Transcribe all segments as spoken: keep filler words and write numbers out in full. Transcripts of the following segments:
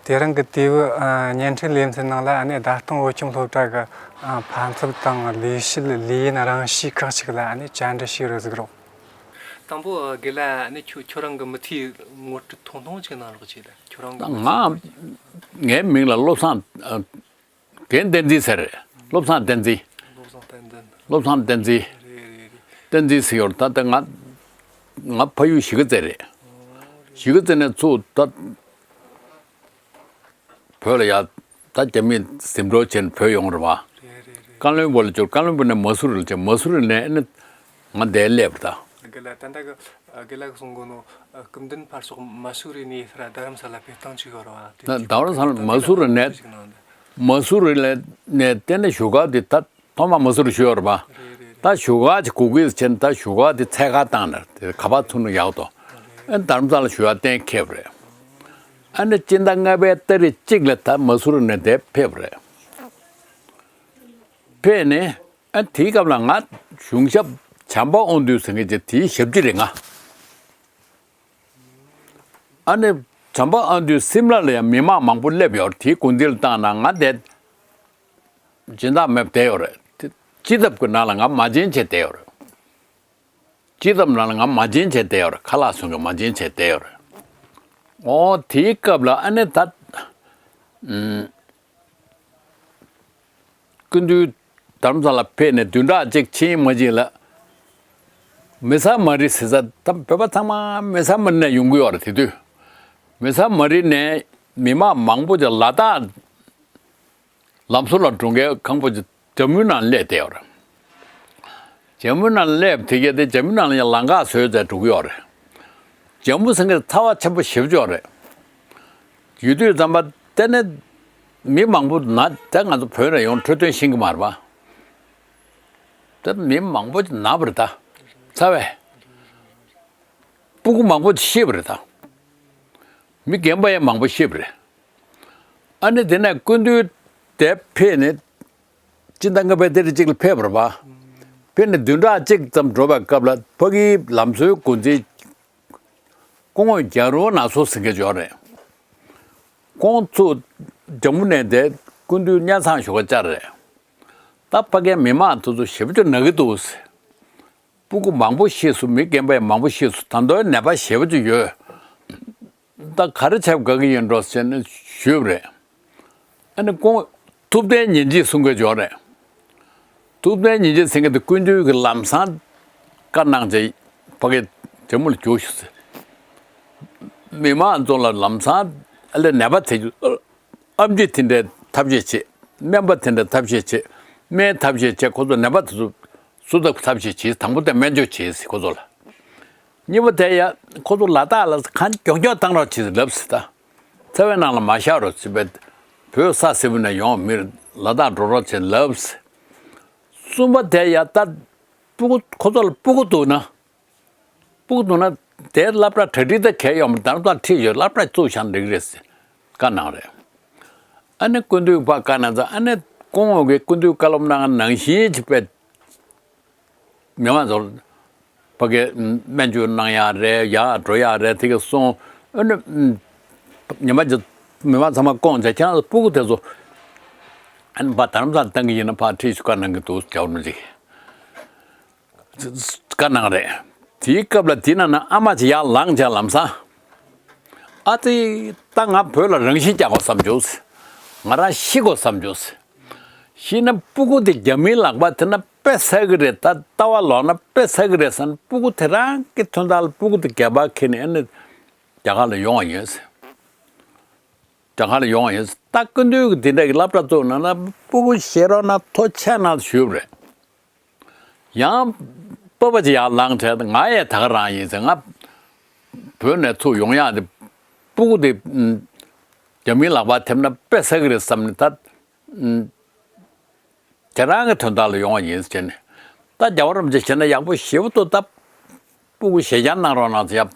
དེ་རིང་གི་དུས་བབ་ཨ་བརྙན་འཕྲིན་ལེ་ཚན་ནང་ལ་ཨ་ནི་ཟླ་སྟོང་བོད་ཁྱིམ་སློབ་གྲྭ་གི་ཨ་འཕར་ཚད་དང་ལས་བྱེད་ལས་ཡུན་རིང་ཤོས་ཁག་ཅིག་ལ་ཨ་ནི་བཅར་འདྲི་ཞུས་རོགས་ཟེར་གི་རོགས། དང་པོ་ཨ་དགེ་ལགས་ཨ་ནི་ཁྱོད་ཁྱོད་རང་གི་མི་ཚེའི་ངོ་སྤྲོད་ཐུང་ཐུང་ཅིག་གནང་རོགས་བྱེད་ད། ཁྱོད་རང་གི་ད་མི་ང་ཚེ་ངའི་མིང་ལ་བློ་བཟང་ཨ་རྒན་བསྟན་འཛིན་ཟེར་རེད། བློ་བཟང་བསྟན་འཛིན། བློ་བཟང་བསྟན་འཛིན། བློ་བཟང་བསྟན་འཛིན། རེད་རེད་རེད། བསྟན་འཛིན་ཟེར་ཡོད་རེད། ད་ལྟ་ང་ང་ཕ་ཡུལ་གཞིས་ཀ་རྩེ་རེད། གཞིས་ཀ་རྩེ་ནས་ཚུར་ད་བོད་ལ་ཡ་ད་རྒྱ་མིས་འཛིན་གྲོགས་བྱས་ནས་བོད་ཡོང་རེད་བ། རེད་རེད་རེད། ཀ་ལོན་སྦུག་ལ་འབྱོར། ཀ་ལོན་སྦུག་ནས་མ་སུ་རི་ལ་ཕྱིན། མ་སུ་རི་ནས་ཨ་ནི་ང་འདིར་སླེབས་རེད་ད། དགེ་ལགས་ད་ལྟ་གི་དགེ་ལགས་གསུང་གོ་ནོ་སྐུ་མདུན་ཕར་ཕྱོགས་མ་སུ་རི་ནས་ཕར་རྡ་རམ་ས་ལ་ཕེབས་སྟངས་ཅིག་ཡོད་རེད་བ། ད་རྡ་རམ་ས་ལ་མ་སུ་རི་ནས་མ་སུ་རི་ལ་ནས་དེ་ནས་བཞུགས་སྒར་དེ་ད་ཐོག་མ་མ་སུ་རི་བཞུགས་ཡོད་རེད་པ། རེད་རེད་རེད། ད་བཞུགས་སྒར་གྱི་གུ་གེ་ཕྱིན། ད་བཞུགས་སྒར་དེ་ཚད་བཀག་བཏང་ནས་དེ་ག་པར་ཚུགས་ན་ཡག་ཏོ། ཨ་ནི་རྡ་རམ་ས་ལ་བཞུགས་ཡ་གཏན་འཁེལ་བ་རེད། ཨ་ནི་སྤྱི་ཟླ་ལྔ་པའི་ཏ་རིག་གཅིག་ལ་ད་མ་སུ་རི་ནས་དེར་ཕེབས་པ་རེད། ཕེབས་ནས་ཨ་དེའི་སྐབས་ལ་ང་གཞུང་ཞབས་བྱམས་པ་དབང་འདུས་ཟེར་མཁན་ཅིག་དེའི་ཞབས་ཕྱི་རེད་ང་། ཨ་ནི་བྱམས་པ་དབང་འདུས་སིམ་ལ་ལ་ཡང་མི་མང་མང་པོ་སླེབས་ཡོད་རེད། དེའི་འགོ་འཛིན་ལ་བཏང་ན་ང་དེ་སྦྱིན་བདག་མེད་པ་བསྡད་ཡོད་རེད། དེ་སྤྱི་ཚབ་ཀྱི་ནང་ལ་ང་མ་བྱན་བྱས་བསྡད་ཡོད་རེད། སྤྱི་ཚབ་ནང་ལ་ང་མ་བྱན་བྱས་བསྡད་ཡོད་རེད། ཁ་ལག་བཟོ་མཁན་མ་བྱན་བྱས་བསྡད་ཡོད་རེད། ཨོ་དེའི་སྐབས་ལ་ཨ་ནི་ད་ཨུམ། སྐུ་མདུན་རྡ་རམ་ས་ལ་ཕེབས་ནས་བདུན་ཕྲག་གཅིག་ཕྱིན་མ་ཕྱིན་ལ། མི་ས་མ་རི་ཟེར་ས་ད་བོད་པ་ཚང་མ་མི་ས་མ་རི་ནས་ཡོང་གི་ཡོད་རེད། དེ་དུས་མི་ས་མ་རི་ནས་མི་མང་མང་པོ་ཅིག་ལ་དྭགས་ལམ་བཟོ་ལ་འགྲོ་མཁན་ཁང་པ་ཅིག་ཇ་མུ་ནང་སླེབས་བསྡད་ཡོད་རེད། ཇ་མུ་ནང་སླེབས་དེ་གས་དེ་ཇ་མུ་ནང་ལ་ཡང་ལམ་ཁ་བཟོས་ཚར་འགྲོ་གི་ཡོད་རེད། ཇ་མུ་ཟེར་མཁན་ཚ་བ་ཆེན་པོ་ཞེ་པོ་ཅིག་ཡོད་རེད། ཡོད་དུས་ཙམ་པ་དེ་ནས་མི་མང་པོ་ན་དེ་ང་ཚོ་བོད་ནས་ཡོང་འཕྲོད་བསྟེན་ཤེས་ཀྱི་མ་རེད་པ། དེ་མི་མང་པོ་ཅིག་ན་བ་རེད་ད། ཚ་བས། སྤུ་གུ་མང་པོ་ཅིག་ཤི་བ་རེད་ད། མི་རྒན་པ་ཡང་མང་པོ་ཤི་བ་རེད། ཨ་ནི་དེ་ནས་སྐུ་མདུན་དེར་ཕེབས་ནས་སྤྱི་ཟླ་ལྔ་པའི་ཏ་རིག་གཅིག་ལ་ཕེབས་པ་རེད་པ། ཕེབས་ནས་བདུན་ཕྲག་གཅིག་ཙམ་འགྲོ་བའི་སྐབས་ལ་ཕ་གིའི་ལམ་བཟོའི་འགོ་འཛིན་སྐུ་ངོ་རྒྱ་རོ་ནག་ཚོ་ཟེར་མཁན་ཅིག་ཡོད་རེད། ཁོང་ཚོ་ཇ་མུ་ནས་དེར་སྐུ་མདུན་སྙན་སེང་ཞུ་ག་བཅར་རེད། ད་ཕ་གིའི་མི་མང་དེ་ཚོ་ཞེ་པོ་ཅིག་ན་གི་འདུག་ཟེར། སྤུ་གུ་མང་པོ་ཤི་སོང་། མི་རྒན་པ་ཡང་མང་པོ་ཤི་སོང་། ད་དུང་ནད་པ་ཞེ་པོ་ཅིག་ཡོད། ད་ག་རེ་བྱེད་དགོས་ཀྱི་ཡིན་འགྲོ་ཟེར་ནས་ཞུས་པ་རེད། ཨ་ནི་ཁོང་ཐུབ་བསྟན་ཉིན་བྱེད་གསུང་མཁན་ཅིག་ཡོད་རེད། ཐུབ་བསྟན་ཉིན་བྱེད་ཟེར་མཁན་དེ་སྐུ་མདུན་གྱིས་ལམ་སང་བཀའ་གནང་བྱས་ཕ་གིའི་ཇ་མུ་ལ་རྒྱུགས་ཤོག་ཟེར། མི་མང་ཚོ་ལ་ལམ་སང་ཨ་ལས་ནད་པ་དེ་ཚོ་ཨེམ་ཆི་དེ་འདྲའི་ཐབས་ཤེས་བྱེད། སྨན་པ་དེ་འདྲའི་ཐབས་ཤེས་བྱེད། སྨན་ཐབས་ཤེས་བྱེད། ཁོ་ཚོ་ནད་པ་དེ་ཚོ་སུ་ཐབས་ཐབས་ཤེས་བྱེད། དང་པོ་དེ་སྨན་བཅོས་བྱེད་ཟེར་ཁོ་ཚོ་ལ། གཉིས་པ་དེ་ཡ་ཁོ་ཚོ་ལ་དྭགས་ལ་གང་མགྱོགས་མགྱོགས་བཏང་རོགས་བྱེད་ཟེར་ལབ་ཟེར་ད། ཚ་བའི་ནང་ལ་མ་བཞག་རོགས་ཟེར་བས། བོད་ས་སེར་པོ་ནས་ཡོང་མིར་ལ་དྭགས་འགྲོ་རོགས་བྱེད་ལབ་ཟེར། གསུམ་པ་དེ་ཡ་ད་སྤུ་གུ་ཁོ་ཚོ་ལ་སྤུ་གུ་འདུག་ན། སྤུ་གུ་འདུག་ན་དེའི་སློབ་གྲྭ་གྲ་སྒྲིག་ད་གས་ཡོང་མི་དང་ད་ཁྲིད་ཡོད། སློབ་གྲྭ་བཙུགས་བཞག་འགྲིག་རེད་ཟེར་བཀའ་གནང་རེད། ཨ་ནི་སྐུ་མདུན་ཕར་བཀའ་གནང་ཙང་ཨ་ནི་སྐུ་ངོ་གིས་སྐུ་མདུན་བཀའ་སློབ་གནང་ནང་བཞིན་གྱི་དཔེ། མི་མང་ཚོར་ཕ་གིའི་སྨན་བཅོས་གནང་ཡག་རེད། ཡར་འགྲོ་ཡག་རེད། དེ་ག་སོང་། ཨ་ནི་ཉི་མ་གཅིག་མི་མང་ཚང་མ་བསྐོངས་བྱས་ཁྱེད་རང་ཚོ་སྤུ་གུ་དེ་ཚོ་ཨ་ནི་ཕར་རྡ་རམ་ས་ལ་བཏང་གི་ཡིན་ན་ཕར་ཁྲིད་ཤོག་བཀའ་གནང་གི་འདུག་ཟེར་བ་ནང་བཞིན། བཀའ་གནང་རེད། དེའི་སྐབས་ལ་དེའི་ནང་ན་ཨ་མ་ཅིག་ཡར་ལངས་བྱས་ལམ་སང་། ཨ་ཙི། ད་ང་བོད་ལ་རང་ཤི་རྒྱག་དགོས་བསམ་བྱུང་ཟེར། ང་རང་ཤི་དགོས་བསམ་བྱུང་ཟེར། ཤི་ན་སྤུ་གུ་དེ་རྒྱ་མིའི་ལག་པ་དེ་ན་དཔེ་ཟ་གི་རེད། ད་ལྟ་བ་ལོག་ན་དཔེ་ཟ་གི་རེད་བསམ། སྤུ་གུ་དེ་རང་གི་དོན་དག་ལ་སྤུ་གུ་དེ་སྒལ་པར་འཁྱེར་ནས་ཨ་ནི་རྒྱ་གར་ལ་ཡོང་བ་ཡིན་ཟེར། རྒྱ་གར་ལ་ཡོང་བ་ཡིན་ཟེར། ད་སྐུ་མདུན་གྱིས་དེ་འདྲ་གི་སློབ་གྲྭ་བཙུགས་གནང་ན་སྤུ་གུ་བཞེས་རོགས་གནང་། ཐུགས་རྗེ་གནང་ཞུས་པ་རེད། ཡང་སྤོབས་པ་ཅིག་ཡར་ལངས་བྱས། ང་ཡང་ད་ག་རང་ཡིན་ཟེར། ང་བོད་ནས་ཚུར་ཡོང་ཡག་དེ་སྤུ་གུ་དེ་ཨུམ་རྒྱ་མིའི་ལག་པར་ཐེབས་ན་དཔེ་ཟ་གི་རེད་བསམ་ནས་ད་ཨུམ་དེ་རང་གི་དོན་དག་ལ་ཡོང་བ་ཡིན་ཟེར་ནས། ད་རྒྱལ་བ་རིན་པོ་ཆེ་བྱས་ན་ཡག་པོ་ཞེ་པོ་འདུག་ད་སྤུ་གུ་བཞེས་རོགས་གནང་རོགས་གནང་ཟེར་ཡ།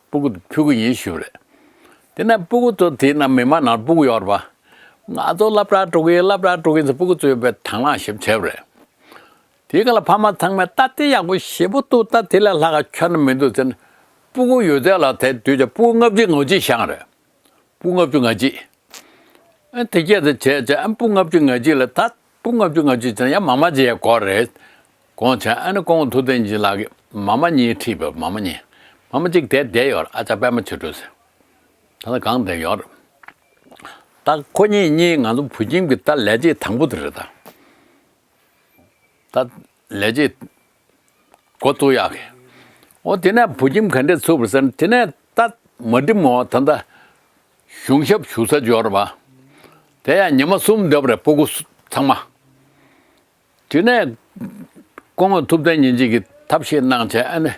སྤུ་གུ་ཕུལ་གི་ཡིན་ཞུས་པ་རེད། དེ་ནས་སྤུ་གུ་ཚོ་དེའི་ནང་མི་མང་ནང་སྤུ་གུ་ཡོད་རེད་པ། ང་ཚོ་སློབ་གྲྭར་འགྲོ་གི་ཡིན། སློབ་གྲྭར་འགྲོ་གི་ཡིན་ཟེར་སྤུ་གུ་ཚོས་དཔེ་དང་བླངས་ཞེ་པོ་བྱས་པ་རེད། དེའི་སྐབས་ལ་ཕ་མ་ཚང་མས་ད་དེ་ཡག་པོ་ཞེ་པོ་འདུག་ད་དེ་ལས་ལྷག་ག་ཁྱོན་ནས་མི་འདུག་ཟེར་ནས། སྤུ་གུ་ཡོད་ཚད་ལ་དེ་དུས་ཀྱང་སྤུ་གུ་ལྔ་བཅུ་ང་གཅིག་བཞེངས་རེད། སྤུ་གུ་ལྔ་བཅུ་ང་གཅིག་ཨ་དེ་སྐད་དུ་བྱས་བྱས་ཨ་སྤུ་ལྔ་བཅུ་ང་གཅིག་ལ་ད་སྤུ་ལྔ་བཅུ་ང་གཅིག་བྱས་ན་ཡང་མ་མ་ཅིག་ཡང་དགོས་རེད། དགོངས་བྱས་ཨ་ནི་སྐུ་ངོ་ཐུབ་བསྟན་སྦྱིན་ལགས་ཀྱིས་མ་མ་གཉིས་ཁྲིད་པ་མ་མ་གཉིས། མ་མ་གཅིག་དེ་བསྡད་ཡོད་རེད། ཨ་ཅག་པད་མ་ཆོས་སྒྲོན་ཟེར། ད་ལྟ་གང་བསྡད་ཡོད་རེད། ད་ཁོ་གཉིས་གཉིས་ང་ཚོ་བུ་ཁྱིམ་གྱི་ད་ལས་བྱེད་དང་པོ་དེ་རེད་ད། ད་ལས་བྱེད་འགོ་བཙུགས་ཡག་གི། འོ་དེ་ནས་བུ་ཁྱིམ་ག་འདྲས་ཚུགས་པ་ཟེར་ན་དེ་ནས་ད་མ་འགྲིག་མོ་ད་ལྟ་གཞུང་ཞབས་ཞུ་ས་འབྱོར་བ། དེ་ཡང་ཉི་མ་གསུམ་སྡོད་པ་རེད་སྤུ་གུ་ཚང་མ། དེ་ནས་སྐུ་ངོ་ཐུབ་བསྟན་ཉིན་གཅིག་གིས་ཐབས་ཤེས་གནང་བྱས་ཨ་ནི་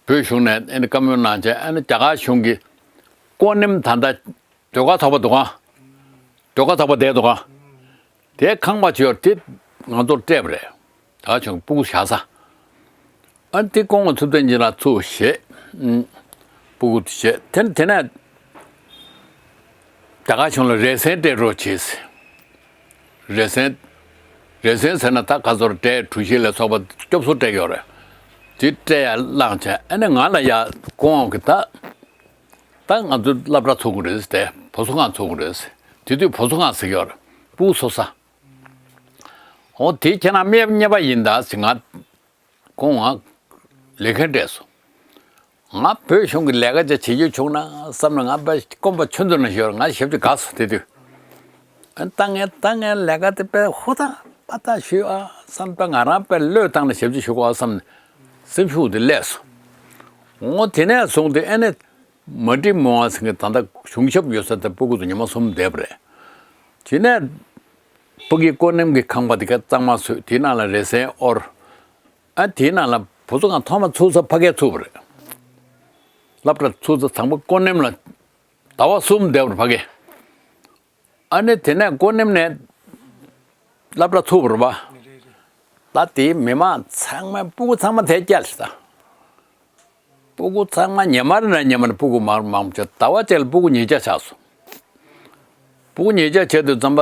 བོད་གཞུང་ནས་ཨ་ནི་བཀའ་མོལ་གནང་བྱས་ཨ་ནི་རྒྱ་གར་གཞུང་གི་སྐུ་མགྲོན་ད་ལྟ་ཟློས་གར་ཚོགས་པ་འདུག་ག་ཟློས་གར་ཚོགས་པ་བསྡད་འདུག་ག་དེའི་ཁང་པ་ཅིག་ཡོད་དེ་ང་ཚོར་སྤྲད་པ་རེད། ད་ག་བྱུང་སྤུ་གུ་བཞག་ས། ཨ་དེ་སྐུ་ངོ་ཐུབ་བསྟན་སྦྱིན་ལགས་ཚུར་བཞེས། ཨུམ། སྤུ་གུ་དེ་བཞེས་དེ་དེ་ནས་ད་ག་བྱུང་ལ་རེ་སེན་སྤྲད་རོགས་བྱས། རེ་སེན། རེ་སེན་ཟེར་ན་ད་ག་ཚོར་སྤྲད་གྲུ་བཞི་ལ་སོགས་པ་སྐྱོབ་གསོ་སྤྲད་ཡོད་རེད། དེ་སྤྲད་ཡ་བླངས་བྱས་ཨ་ནི་ང་ལ་ཡ་སྐུ་ངོ་གི་ད། ད་ང་ཚོ་སློབ་གྲྭ་ཚུགས་ཀྱི་རེད་དེ་བུ་གསོ་ཁང་ཚུགས་ཀྱི་རེད། དེ་དུས་བུ་གསོ་ཁང་ཟེར་གྱི་ཡོད་རེད་སྤུ་གུ་གསོ་ས། འོ་དེ་ཁྱེད་རང་རྨེད་རྨེད་པ་ཡིན་ད་ཟེར་ང་ཁོང་ང་ལས་འགན་སྤྲད་སོང་། ང་བོད་གཞུང་གི་ལས་ཀ་ཅིག་བྱེད་རྒྱུ་བྱུང་ན་བསམ་ན་ང་དཔེ་སྐོམ་པ་ཆུ་འདོད་ན་ཞོར་ང་ཞེ་པོ་ཅིག་དགའ་སོང་དེ་དུས། ཨ་ད་ངས་ད་ངས་ལས་ཀ་དེ་དཔེ་ཧུར་ཐག་པ་ཐག་ཞུས་ཨ་བསམ་པ་ང་རང་དཔེ་བློས་བཏང་ནས་ཞེ་པོ་ཅིག་ཞུ་དགོས་ཨ་བསམ་ནས་སེམས་ཤུགས་དེ་སླེབས་སོང་། འོ་དེ་ནས་བཟུང་སྟེ་ཨ་ནི། མ་འགྲིག་མོ་ཨ་ཟེར་མཁན་ད་ལྟ་གཞུང་ཞབས་ཡོད་ས་དེ་སྤུ་གུ་ཚོ་ཉི་མ་གསུམ་བསྡད་པ་རེད། དེ་ནས་སྤུ་གུའི་སྐུ་མགྲོན་གྱི་ཁང་པ་དེ་ག་གཙང་མ་བཟོས་དེའི་ནང་ལ་རེ་སེན་དབོར། ཨ་དེའི་ནང་ལ་བུ་གསོ་ཁང་ཐོག་མ་ཚུགས་ས་ཕ་གིར་ཚུགས་པ་རེད། སློབ་གྲྭ་ཚུགས་ས་དང་པོ་སྐུ་མགྲོན་ལ་ཟླ་བ་གསུམ་བསྡད་པ་རེད་ཕ་གི། ཨ་ནི་དེ་ནས་སྐུ་མགྲོན་ནས་སློབ་གྲྭ་ཚུགས་པ་རེད་པ། ད་དེའི་མི་མང་ཚང་མ་སྤུ་གུ་ཚང་མ་དེ་བསྐྱལ་ཤག་ད། སྤུ་གུ་ཚང་མ་ཉི་མ་རེ་ནས་ཉི་མ་རེ་སྤུ་གུ་མང་མང་བྱས་ཟླ་བ་གཅིག་ལ་སྤུ་གུ་ཉིས་བརྒྱ་ཆགས་སོང་། སྤུ་གུ་ཉིས་བརྒྱ་བྱས་དུས་ཙམ་པ་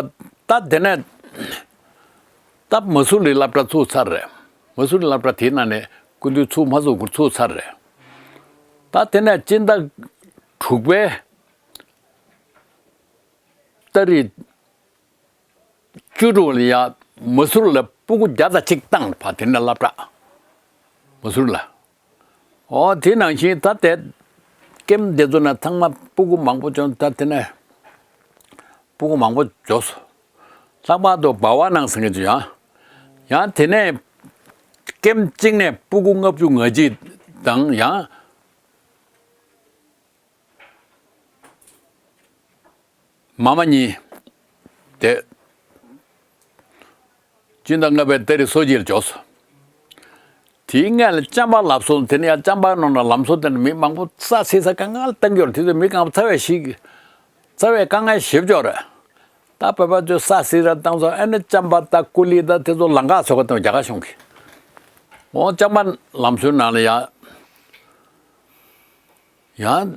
ད་དེ་ནས་ད་མ་སུ་རི་སློབ་གྲྭ་ཚུགས་ཚར་རེད། མ་སུ་རི་སློབ་གྲྭ་དེའི་ནང་ནས་སྐུ་མདུན་ཚུགས་མ་ཚུགས་སྐོར་ཚུགས་ཚར་རེད། ད་དེ་ནས་སྤྱི་ཟླ་དྲུག་པའི་ཏ་རིག་བཅུ་དྲུག་ལ་ཡ་མ་སུ་རི་ལ་སྤུ་གུ་བརྒྱ་དང་གཅིག་བཏང་ཕ་དེ་ནས་སློབ་གྲྭ་མ་སུ་རི་ལ། ཨོ་དེ་ནང་བཞིན་ད་དེ་ཀེམ་དེ་ཚོ་ན་ཚང་མ་སྤུ་གུ་མང་པོ་བྱུང་ད་དེ་ནས་སྤུ་གུ་མང་པོ་འབྱོར་སོང་། ལྷག་པར་དུ་བ་བ་ནང་ཟེར་མཁན་ཅིག་ཡང་ཡང་དེ་ནས་ཀེམ་གཅིག་ནས་སྤུ་གུ་ལྔ་བཅུ་ང་གཅིག་དང་ཡང་། མ་མ་གཉིས། དེ། སྤྱི་ཟླ་ལྔ་པའི་ཏ་རིག་སོ་གཅིག་ལ་འབྱོར་སོང་། དེའི་སྔོན་ལ་ལྕམ་པ་ལབ་སོང་དེ་ནས་ཡང་ལྕམ་པ་ནང་ན་ལམ་སང་དེ་ནས་མི་མང་པོ་ས་སྲིད་ས་དཀའ་ངལ་བཏང་གི་ཡོད་རེད་དེ་ཚོ་མི་གང་པོ་ཚ་བས་ཤི་གི། རྩ་བའི་དཀའ་ངལ་ཞེ་པོ་ཅིག་རེད། ད་བོད་པ་ཚོས་ས་སྲིད་ར་བཏང་སོང་ཨ་ནི་ལྕམ་པ་ད་ཀུ་ལི་ད་དེ་ཚོ་ལམ་ཁ་བཟོ་ག་བཏང་རྒྱ་གར་གཞུང་གིས། འོ་ལྕམ་པ་ལམ་སང་ནང་ལ་ཡང་། ཡང་།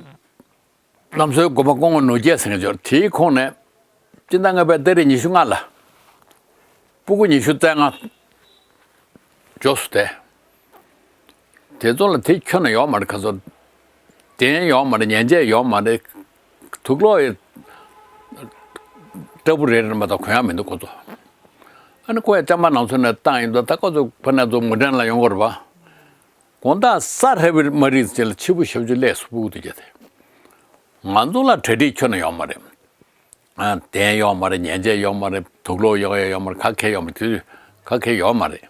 ལམ་སང་དགོན་པ་སྐུ་ངོ་ནོར་རྒྱས་ཟེར་མཁན་ཅིག་ཡོད་རེད་དེའི་ཁོངས་ནས། སྤྱི་ཟླ་ལྔ་པའི་ཏ་རིག་ཉི་ཤུ་ལྔ་ལ། སྤུ་གུ་ཉི་ཤུ་རྩ་ལྔ། འབྱོར་སོང་སྟེ། དེ་ཚོ་ལ་དེ་ཁྱོན་ནས་ཡོད་མ་རེད་ཁ་སང་། གདན་ཡོད་མ་རེད་ཉལ་ཆས་ཡོད་མ་རེད། དུག་ལོག་ཡི། སྐྲ་སྤུ་རེ་རེ་མ་གཏོགས་གོན་ཡག་མི་འདུག་ཁོ་ཚོ། ཨ་ནི་ཁོ་ཡ་ལྕམ་པ་ནང་སོ་ནས་བཏང་ཡིན་འདུག་ད་ཁོ་ཚོ་ཕ་ནས་ཚོ་མུ་འབྲེལ་ལ་ཡོང་གི་རེད་པ། དགོང་དག་ས་རེ་བའི་མ་རིག་ཅིག་ལ་ཕྱི་པོ་ཞབས་ཕྱི་སླེབས་སོང་སྤུ་གུ་དེ་གྱད་དེ། ང་ཚོ་ལ་གྲ་སྒྲིག་ཁྱོན་ནས་ཡོད་མ་རེད། ཨ་གདན་ཡོད་མ་རེད་ཉལ་ཆས་ཡོད་མ་རེད་དུག་ལོག་གཡོག་ཡ་ཡོད་མ་རེད་ག་གེ་ཡོད་མ་རེད་དུས་ག་གེ་ཡོད་མ་རེད།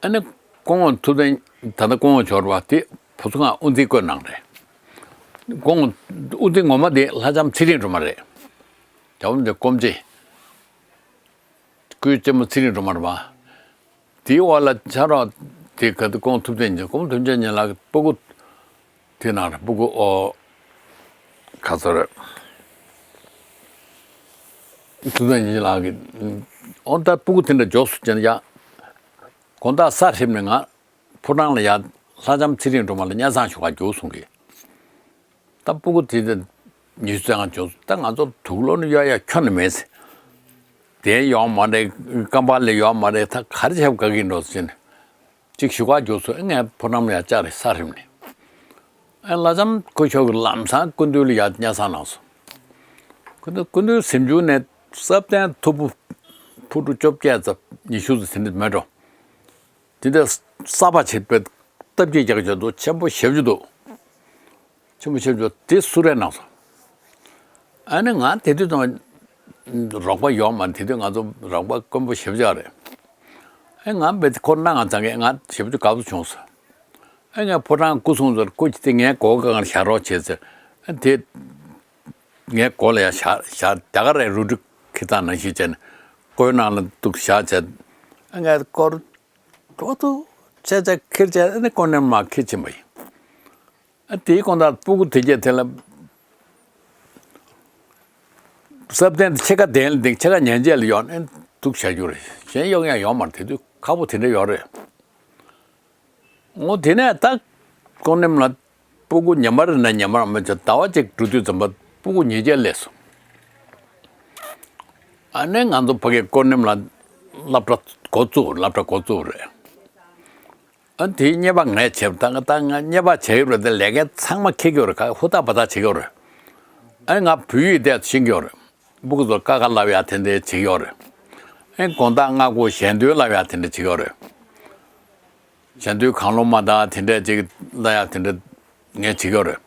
ཨ་ནི་སྐུ་ངོ་ཐུབ་བསྟན་ད་ལྟ་སྐུ་ངོ་འབྱོར་བ་དེ་བུ་ཚོ་ཁང་དབུ་འཛིན་བསྐོས་གནང་རེད། སྐུ་ངོ་དབུ་འཛིན་ངོ་མ་དེ་ལྷ་ལྕམ་ཚེ་རིང་སྒྲོལ་མ་རེད། རྒྱལ་བ་རིན་པོ་ཆེ་སྐུ་ཕྱྭ། སྐུའི་གཅེན་མོ་ཚེ་རིང་སྒྲོལ་མ་རེད་པ། དེའི་འོག་ལ་ཕྱག་རོགས་དེ་ག་དུས་སྐུ་ངོ་ཐུབ་བསྟན་སྦྱིན་སྐུ་ངོ་ཐུབ་བསྟན་སྦྱིན་ལགས་ཀྱི་སྤུ་གུ། དེ་ནང་རེད་སྤུ་གུ་ཨོ། ག་ཚོད་རེད། ཐུབ་བསྟན་སྦྱིན་ལགས་ཀྱི། ཨོ་ད་སྤུ་གུ་དེ་འདྲ་འཇོག་སུ་ཅན་ཡ། དགོང་དག་ས་ཧྲིབ་ནས་ང་། ཕོ་བྲང་ལ་ཡ། ལྷ་ལྕམ་ཚེ་རིང་སྒྲོལ་མ་ལ་སྙན་སེང་ཞུ་ག་རྒྱུགས་སོང་གི། ད་སྤུ་གུ་དེ་དེ་ཉི་ཤུ་རྩ་ལྔ་བྱུང་སོང་ད་ང་ཚོ་དུག་ལོག་ནི་གཡོག་ཡ་ཁྱོན་ནས་མེད་ཟེར། དེ་ཡོང་མ་རེད་ཀམ་པ་ལི་ཡོང་མ་རེད་ད་ག་རེ་བྱེད་དགའ་གི་འགྲོ་ཟེར་ནས་གཅིག་ཞུ་ག་རྒྱུགས་སོང་ཨེ་ངས་ཕོ་བྲང་ལ་ཡ་བཅར་རེད་ས་རིམ་ནས་ཨེ་ལྷ་ལྕམ་སྐུ་ཞབས་ཀྱི་ལམ་སང་སྐུ་མདུན་ལ་ཡ་སྙན་སེང་གནང་སོང་། ཁོ་ཚོ་སྐུ་མདུན་གཟིམ་ཆུང་ནས་སྲབ་ལྡན་ཐོར་བུ་ཕུ་ཁྲུ་བཅོ་བརྒྱད་ཙམ་ཉི་ཤུ་ཙམ་དེ་འདྲ་མེད་འགྲོ། དེ་འདྲ་གསར་པ་བྱེད་པའི་སྟབས་ཀྱིས་རྒྱག་ཆོག་འདུག་ཆེན་པོ་ཞེ་པོ་ཅིག་འདུག་ཆེན་པོ་ཞེ་པོ་ཅིག་དེ་སུ་རེད་གནང་སོང་། ཨ་ནི་ང་དེ་དུས་ཙམ་རོགས་པ་ཡོད་མ་རེད། དེ་དུས་ང་ཚོ་རོགས་པ་དཀོན་པོ་ཞེ་པོ་ཅིག་རེད། ཨ་ང་བས་ཁོ་གནང་ང་ཚང་གི་ང་ཞེ་པོ་ཅིག་དགའ་པོ་བྱུང་སོང་། ཨ་ངས་ཕོ་བྲང་སྐུ་སྲུང་ཚོར་སྐུ་ཅི་སྟེ་ངའི་སྒོ་སྒང་ལ་བཞག་རོགས་བྱེད་ཟེར། ཨ་དེ་ངའི་སྒོ་ལ་ཡང་བཞག་བཞག་རྒྱ་གར་རའི་རུ་སྒྲིག་ཁྱེར་སྟངས་ནང་བཞིན་བྱས་ནས་སྒོའི་ནང་ལ་འདུག་བཞག་བྱས། ཨ་ངས་སྐོར་ཏོག་ཏོག་བྱས་བྱས་ཁྱེར་བྱས་ཨ་ནི་ཀོ་ནེམ་མ་ཁྱེར་ཕྱིན་པ་ཡིན། ཨ་དེའི་དགོང་དག་སྤུ་གུ་དེ་གྱད་དེ་ལ་སྲབ་ལྡན་དེ་ཕྱེད་ཀ་གདན་ལ་འདེགས་ཕྱེད་ཀ་ཉལ་ཆས་ལ་གཡོགས་ནས་འདུག་བྱ་རྒྱུ་རེད། གཞན་གཡོག་ཡག་ཡོད་མ་རེད། དེ་དུས་ཁག་པོ་དེ་འདྲ་ཡོད་རེད། འོ་དེ་ནས་ད་ཀོ་ནེམ་ལ་སྤུ་གུ་ཉི་མ་རེ་ན་ཉི་མ་རེ་མ་ཆགས་ཟླ་བ་གཅིག་འགྲོ་དུས་ཙམ་པ་སྤུ་གུ་ཉིས་བརྒྱ་སླེབས་སོང་། ཨ་ནི་ང་ཚོ་ཕ་གིའི་ཀོ་ནེམ་ལ་སློབ་གྲྭ་འགོ་བཙུགས། སློབ་གྲྭ་འགོ་བཙུགས་རེད། ཨ་དེའི་གཉེར་པ་ངས་བྱས་པ་ད་ང་ད་ང་གཉེར་པ་བྱས་ཡོད་རེད། དེ་ལས་ཀའི་ཚང་མ་འཁྱེར་གྱི་ཡོད་རེད། ག་ཧུར་ཐག་འབད་ཐག་བྱེད་ཀྱི་ཡོད་རེད། ཨ་ང་བོད་ཡིག་དེ་ཤེས་ཀྱི་ཡོད་རེད། སྤུ་གུ་ཚོར་ཀ་ཁ་བསླབ་ཡག་དེ་འདྲའི་བྱེད་ཀྱི་ཡོད་རེད། ཨེ་དགོང་དག་སྔ་དགོང་ཞལ་འདོན་བསླབ་ཡག་དེ་འདྲ་བྱེད་ཀྱི་ཡོད་རེད། ཞལ་འདོན་གང་བློ་མ་བཏང་དེ་འདྲ་ཅིག་བསླབ་ཡག་དེ་འདྲ་ངས་བྱེད་ཀྱི་ཡོད་རེད།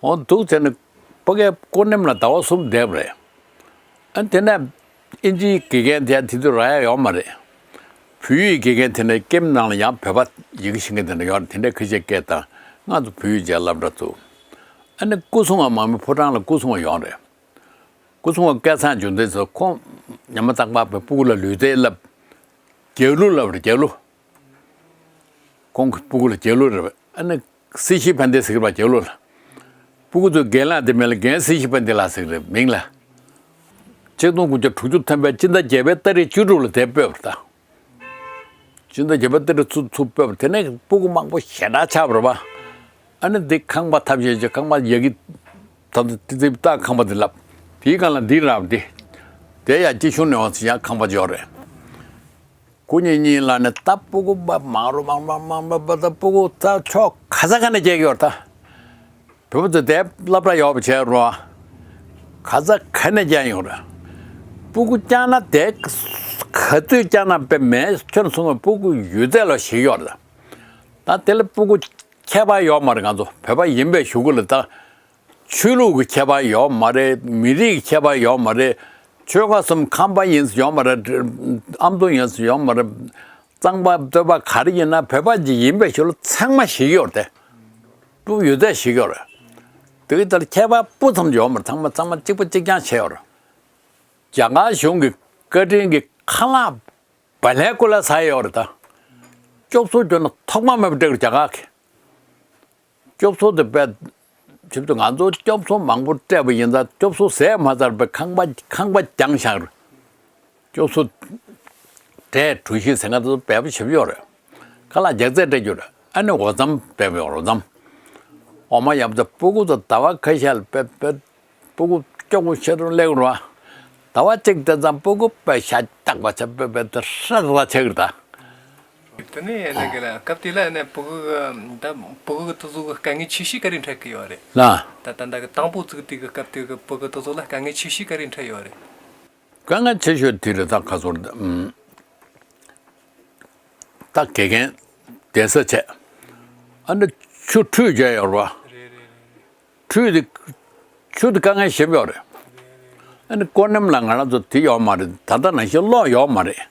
འོ་འདུག་བྱས་ནས་ཕ་གིའི་ཀོ་ནེམ་ལ་ཟླ་བ་གསུམ་བསྡད་པ་རེད། ཨ་དེ་ནས་ཨིན་ཇིའི་དགེ་རྒན་དེ་དེ་དུས་རག་ཡག་ཡོད་མ་རེད། བོད་ཡིག་དགེ་རྒན་དེ་ནས་ཀེམ་ནང་ལ་ཡང་བོད་པ་ཡི་གེ་ཤེས་མཁན་དེ་འདྲ་ཡོད་རེད། དེ་འདྲ་ཁ་ཤས་སྐད་བཏང་། ང་ཚོ་བོད་ཡིག་བྱས་སློབ་གྲྭ་བཙུགས། ཨ་ནི་སྐུ་སྲུང་བ་མང་མི་ཕོ་བྲང་ལ་སྐུ་སྲུང་བ་ཡོད་རེད། སྐུ་སྲུང་བ་སྐལ་བཟང་འབྱུང་ལྡན་ཚོ་ཁོང་ཉི་མ་རྟག་པར་བོད་སྤུ་གུ་ལ་ལུས་རྩལ་བསླབ། རྒྱབ་ལོགས་ལབ་རེད། རྒྱབ་ལོགས། ཁོང་གི་སྤུ་གུ་ལ་རྒྱབ་ལོགས་རེད། ཨ་ནི་སྲི་ཞུ་བན་དེ་ཟེར་གི་རེད་པ། རྒྱབ་ལོགས་ལ། སྤུ་གུ་ཚོས་རྒན་ལགས་དེ་མིང་ལ་རྒན་སྲི་ཞུ་བན་དེ་ལགས་ཟེར་གི་རེད། མིང་ལ། ཆིག་སྟོང་དགུ་བརྒྱ་དྲུག་ཅུ་ཐམ་པའི་སྤྱི་ཟླ་བརྒྱད་པའི་ཏ་རིག་བཅུ་དྲུག་ལ་དེ་སྤོས་པ་རེད་ད། སྤྱི་ཟླ་བརྒྱད་པའི་ཏ་རིག་ཚུར་ཚུར་སྤོས་པ། དེ་ནས་སྤུ་གུ་མང་པོ་ཞེ་དྲག་ཆགས་པ་རེད་པ། ཨ་ནི་འདི་ཁང་པ་ཐབས་ཤེས་བྱས། ཁང་པ་ཡ་གི་ད་ད་ཏི་ཏི་ཏ་ཁང་པ་འདི་ལབ། དེའི་སྒང་ལ་འདི་རག་འདི། དེ་ཡང་སྐྱིད་གཤོངས་ནས་འོང་ཚེ་ཡང་ཁང་པ་འབྱོར་རེད། སྐུ་ཉིད་གཉིས་ལ་ནི་ད་སྤུ་གུ་པ་མང་རུ་མང་མང་མང་མང་པ་ད་སྤུ་གུ་ད་ཕྱོགས་ག་ས་ག་ནས་སྐྱེལ་གྱི་ཡོད་རེད་ད། བོད་པ་ཚོ་དེ་སློབ་གྲྭ་ཡོད་པ་བྱས་རུང་། ག་ས་ག་ནས་སྐྱེལ་ཡོང་རེད། སྤུ་གུ་བསྐྱངས་ན་དེ་ག་ཚོད་བསྐྱངས་ན་དཔེ་མེད་ཁྱོད་སོང་བའི་སྤུ་གུ་ཡོད་ཚད་ལ་ཞིག་ཡོད་རེད། ད་དེ་ལ་སྤུ་གུ་ཁྱད་པར་ཡོད་མ་རེད། ང་ཚོ་བོད་པ་ཡིན་པའི་གཞུག་གུ་ལ་ད། ཆོས་ལུགས་ཀྱི་ཁྱད་པར་ཡོད་མ་རེད། མི་རིགས་ཀྱི་ཁྱད་པར་ཡོད་མ་རེད། ཆོལ་ཁ་གསུམ་ཁམས་པ་ཡིན་ཡོད་མ་རེད། ཨ་མདོ་ཡིན་ཡོད་མ་རེད། གཙང་པ་སྟོད་པ་ག་རེ་ཡིན་ན་བོད་པ་ཅིག་ཡིན་པའི་ཕྱིར་ཚང་མ་ཞིག་ཡོད་རེད་དེ། སྤུ་གུ་ཡོད་ཚད་ཞིག་ཡོད་རེད། དེ་གི་ལྟར་ཁྱད་པར་སྤུ་ཙམ་ཡོད་མ་རེད། ཚང་མ་ཚང་མ་གཅིག་པ་གཅིག་རྐྱང་བྱས་ཡོད་རེད། རྒྱ་གར་གཞུང་གི་བཀའ་དྲིན་གྱིས་ཁ་ལག་བལ་ལའི་སྐོར་ལ་ཟ་ཡོད་རེད་ད། སྐྱོབ་གསོ་བྱོས་ན་ཐོག་མ་མེད་པ་སྤྲད་རྒྱ་གར་གྱིས། སྐྱོབ་གསོ་དེ་དཔེ། ཞིབ་ཏུ་ང་ཚོ་སྐྱོབ་གསོ་མང་པོ་སྤྲད་པ་ཡིན་ཙང་སྐྱོབ་གསོ་ཟས་མ་ཚར་བའི་ཁང་པ་ཁང་པ་རྒྱང་བཞག་རེད། སྐྱོབ་གསོ་གྲས་གྲུ་བཞི་ཟེར་མཁན་དེ་ཚོ་འབེལ་པོ་ཞེ་པོ་ཡོད་རེད། ཁ་ལག་རྒྱག་རྩེ་སྤྲད་རྒྱུ་རེད། ཨ་ནི་འོ་རྩམ་འབེལ་པོ་ཡོད་རེད། འོ་རྩམ། འོ་མ་ཡག་པོ་ཚོ་སྤུ་གུ་ཚོ་ཟླ་བ་ཁ་ཤས་ལ་དཔེ་དཔེ་སྤུ་གུ་སྐྱོ་པོ་ཤི་རུ་སླེབས་རེད་བ། ཟླ་བ་གཅིག་དེ་ཙམ་སྤུ་གུ་དཔེ་ཤ་སྟག་པ་ཆགས། དཔེ་དཔེ་དེ་ཧྲ་ར་ཆགས་རེད་ད། དེ་ནས་ཨ་ནི་ག་ལ་སྐབས་དེ་ལ་ཨ་ནི་སྤུ་གུ་གི་ད་སྤུ་གུ་གི་དེ་ཚོ་གི་དཀའ་ངལ་ཆེ་ཤོས་ག་རེ་འཕྲད་ཀྱི་ཡོད་རེད། ལ། ད་ད་ད་གི་དང་པོ་བཙུགས་དུས་གི་སྐབས་དེ་གི་སྤུ་གུ་དེ་ཚོ་ལ་དཀའ་ངལ་ཆེ་ཤོས་ག་རེ་འཕྲད་ཡོད་རེད། དཀའ་ངལ་ཆེ་ཤོས་དེ་རེད་ད། ཁ་སོར་ད་ཨུམ། ད་དགེ་རྒན་བསྡད་ས་བྱས། ཨ་ནི་ཆུ་ཁྲུས་བྱས་ཡོད་རེད་བ། ཁྲུས་དེ། ཆུ་དེ་དཀའ་ངལ་ཞེ་པོ་ཡོད་རེད། ཨ་ནི་ཀོ་ནེམ་ལ་ང་རང་ཚོ་དེ་ཡོད་མ་རེད། ད་ལྟ་ནང་བཞིན་གློག་ཡོད་མ་རེད།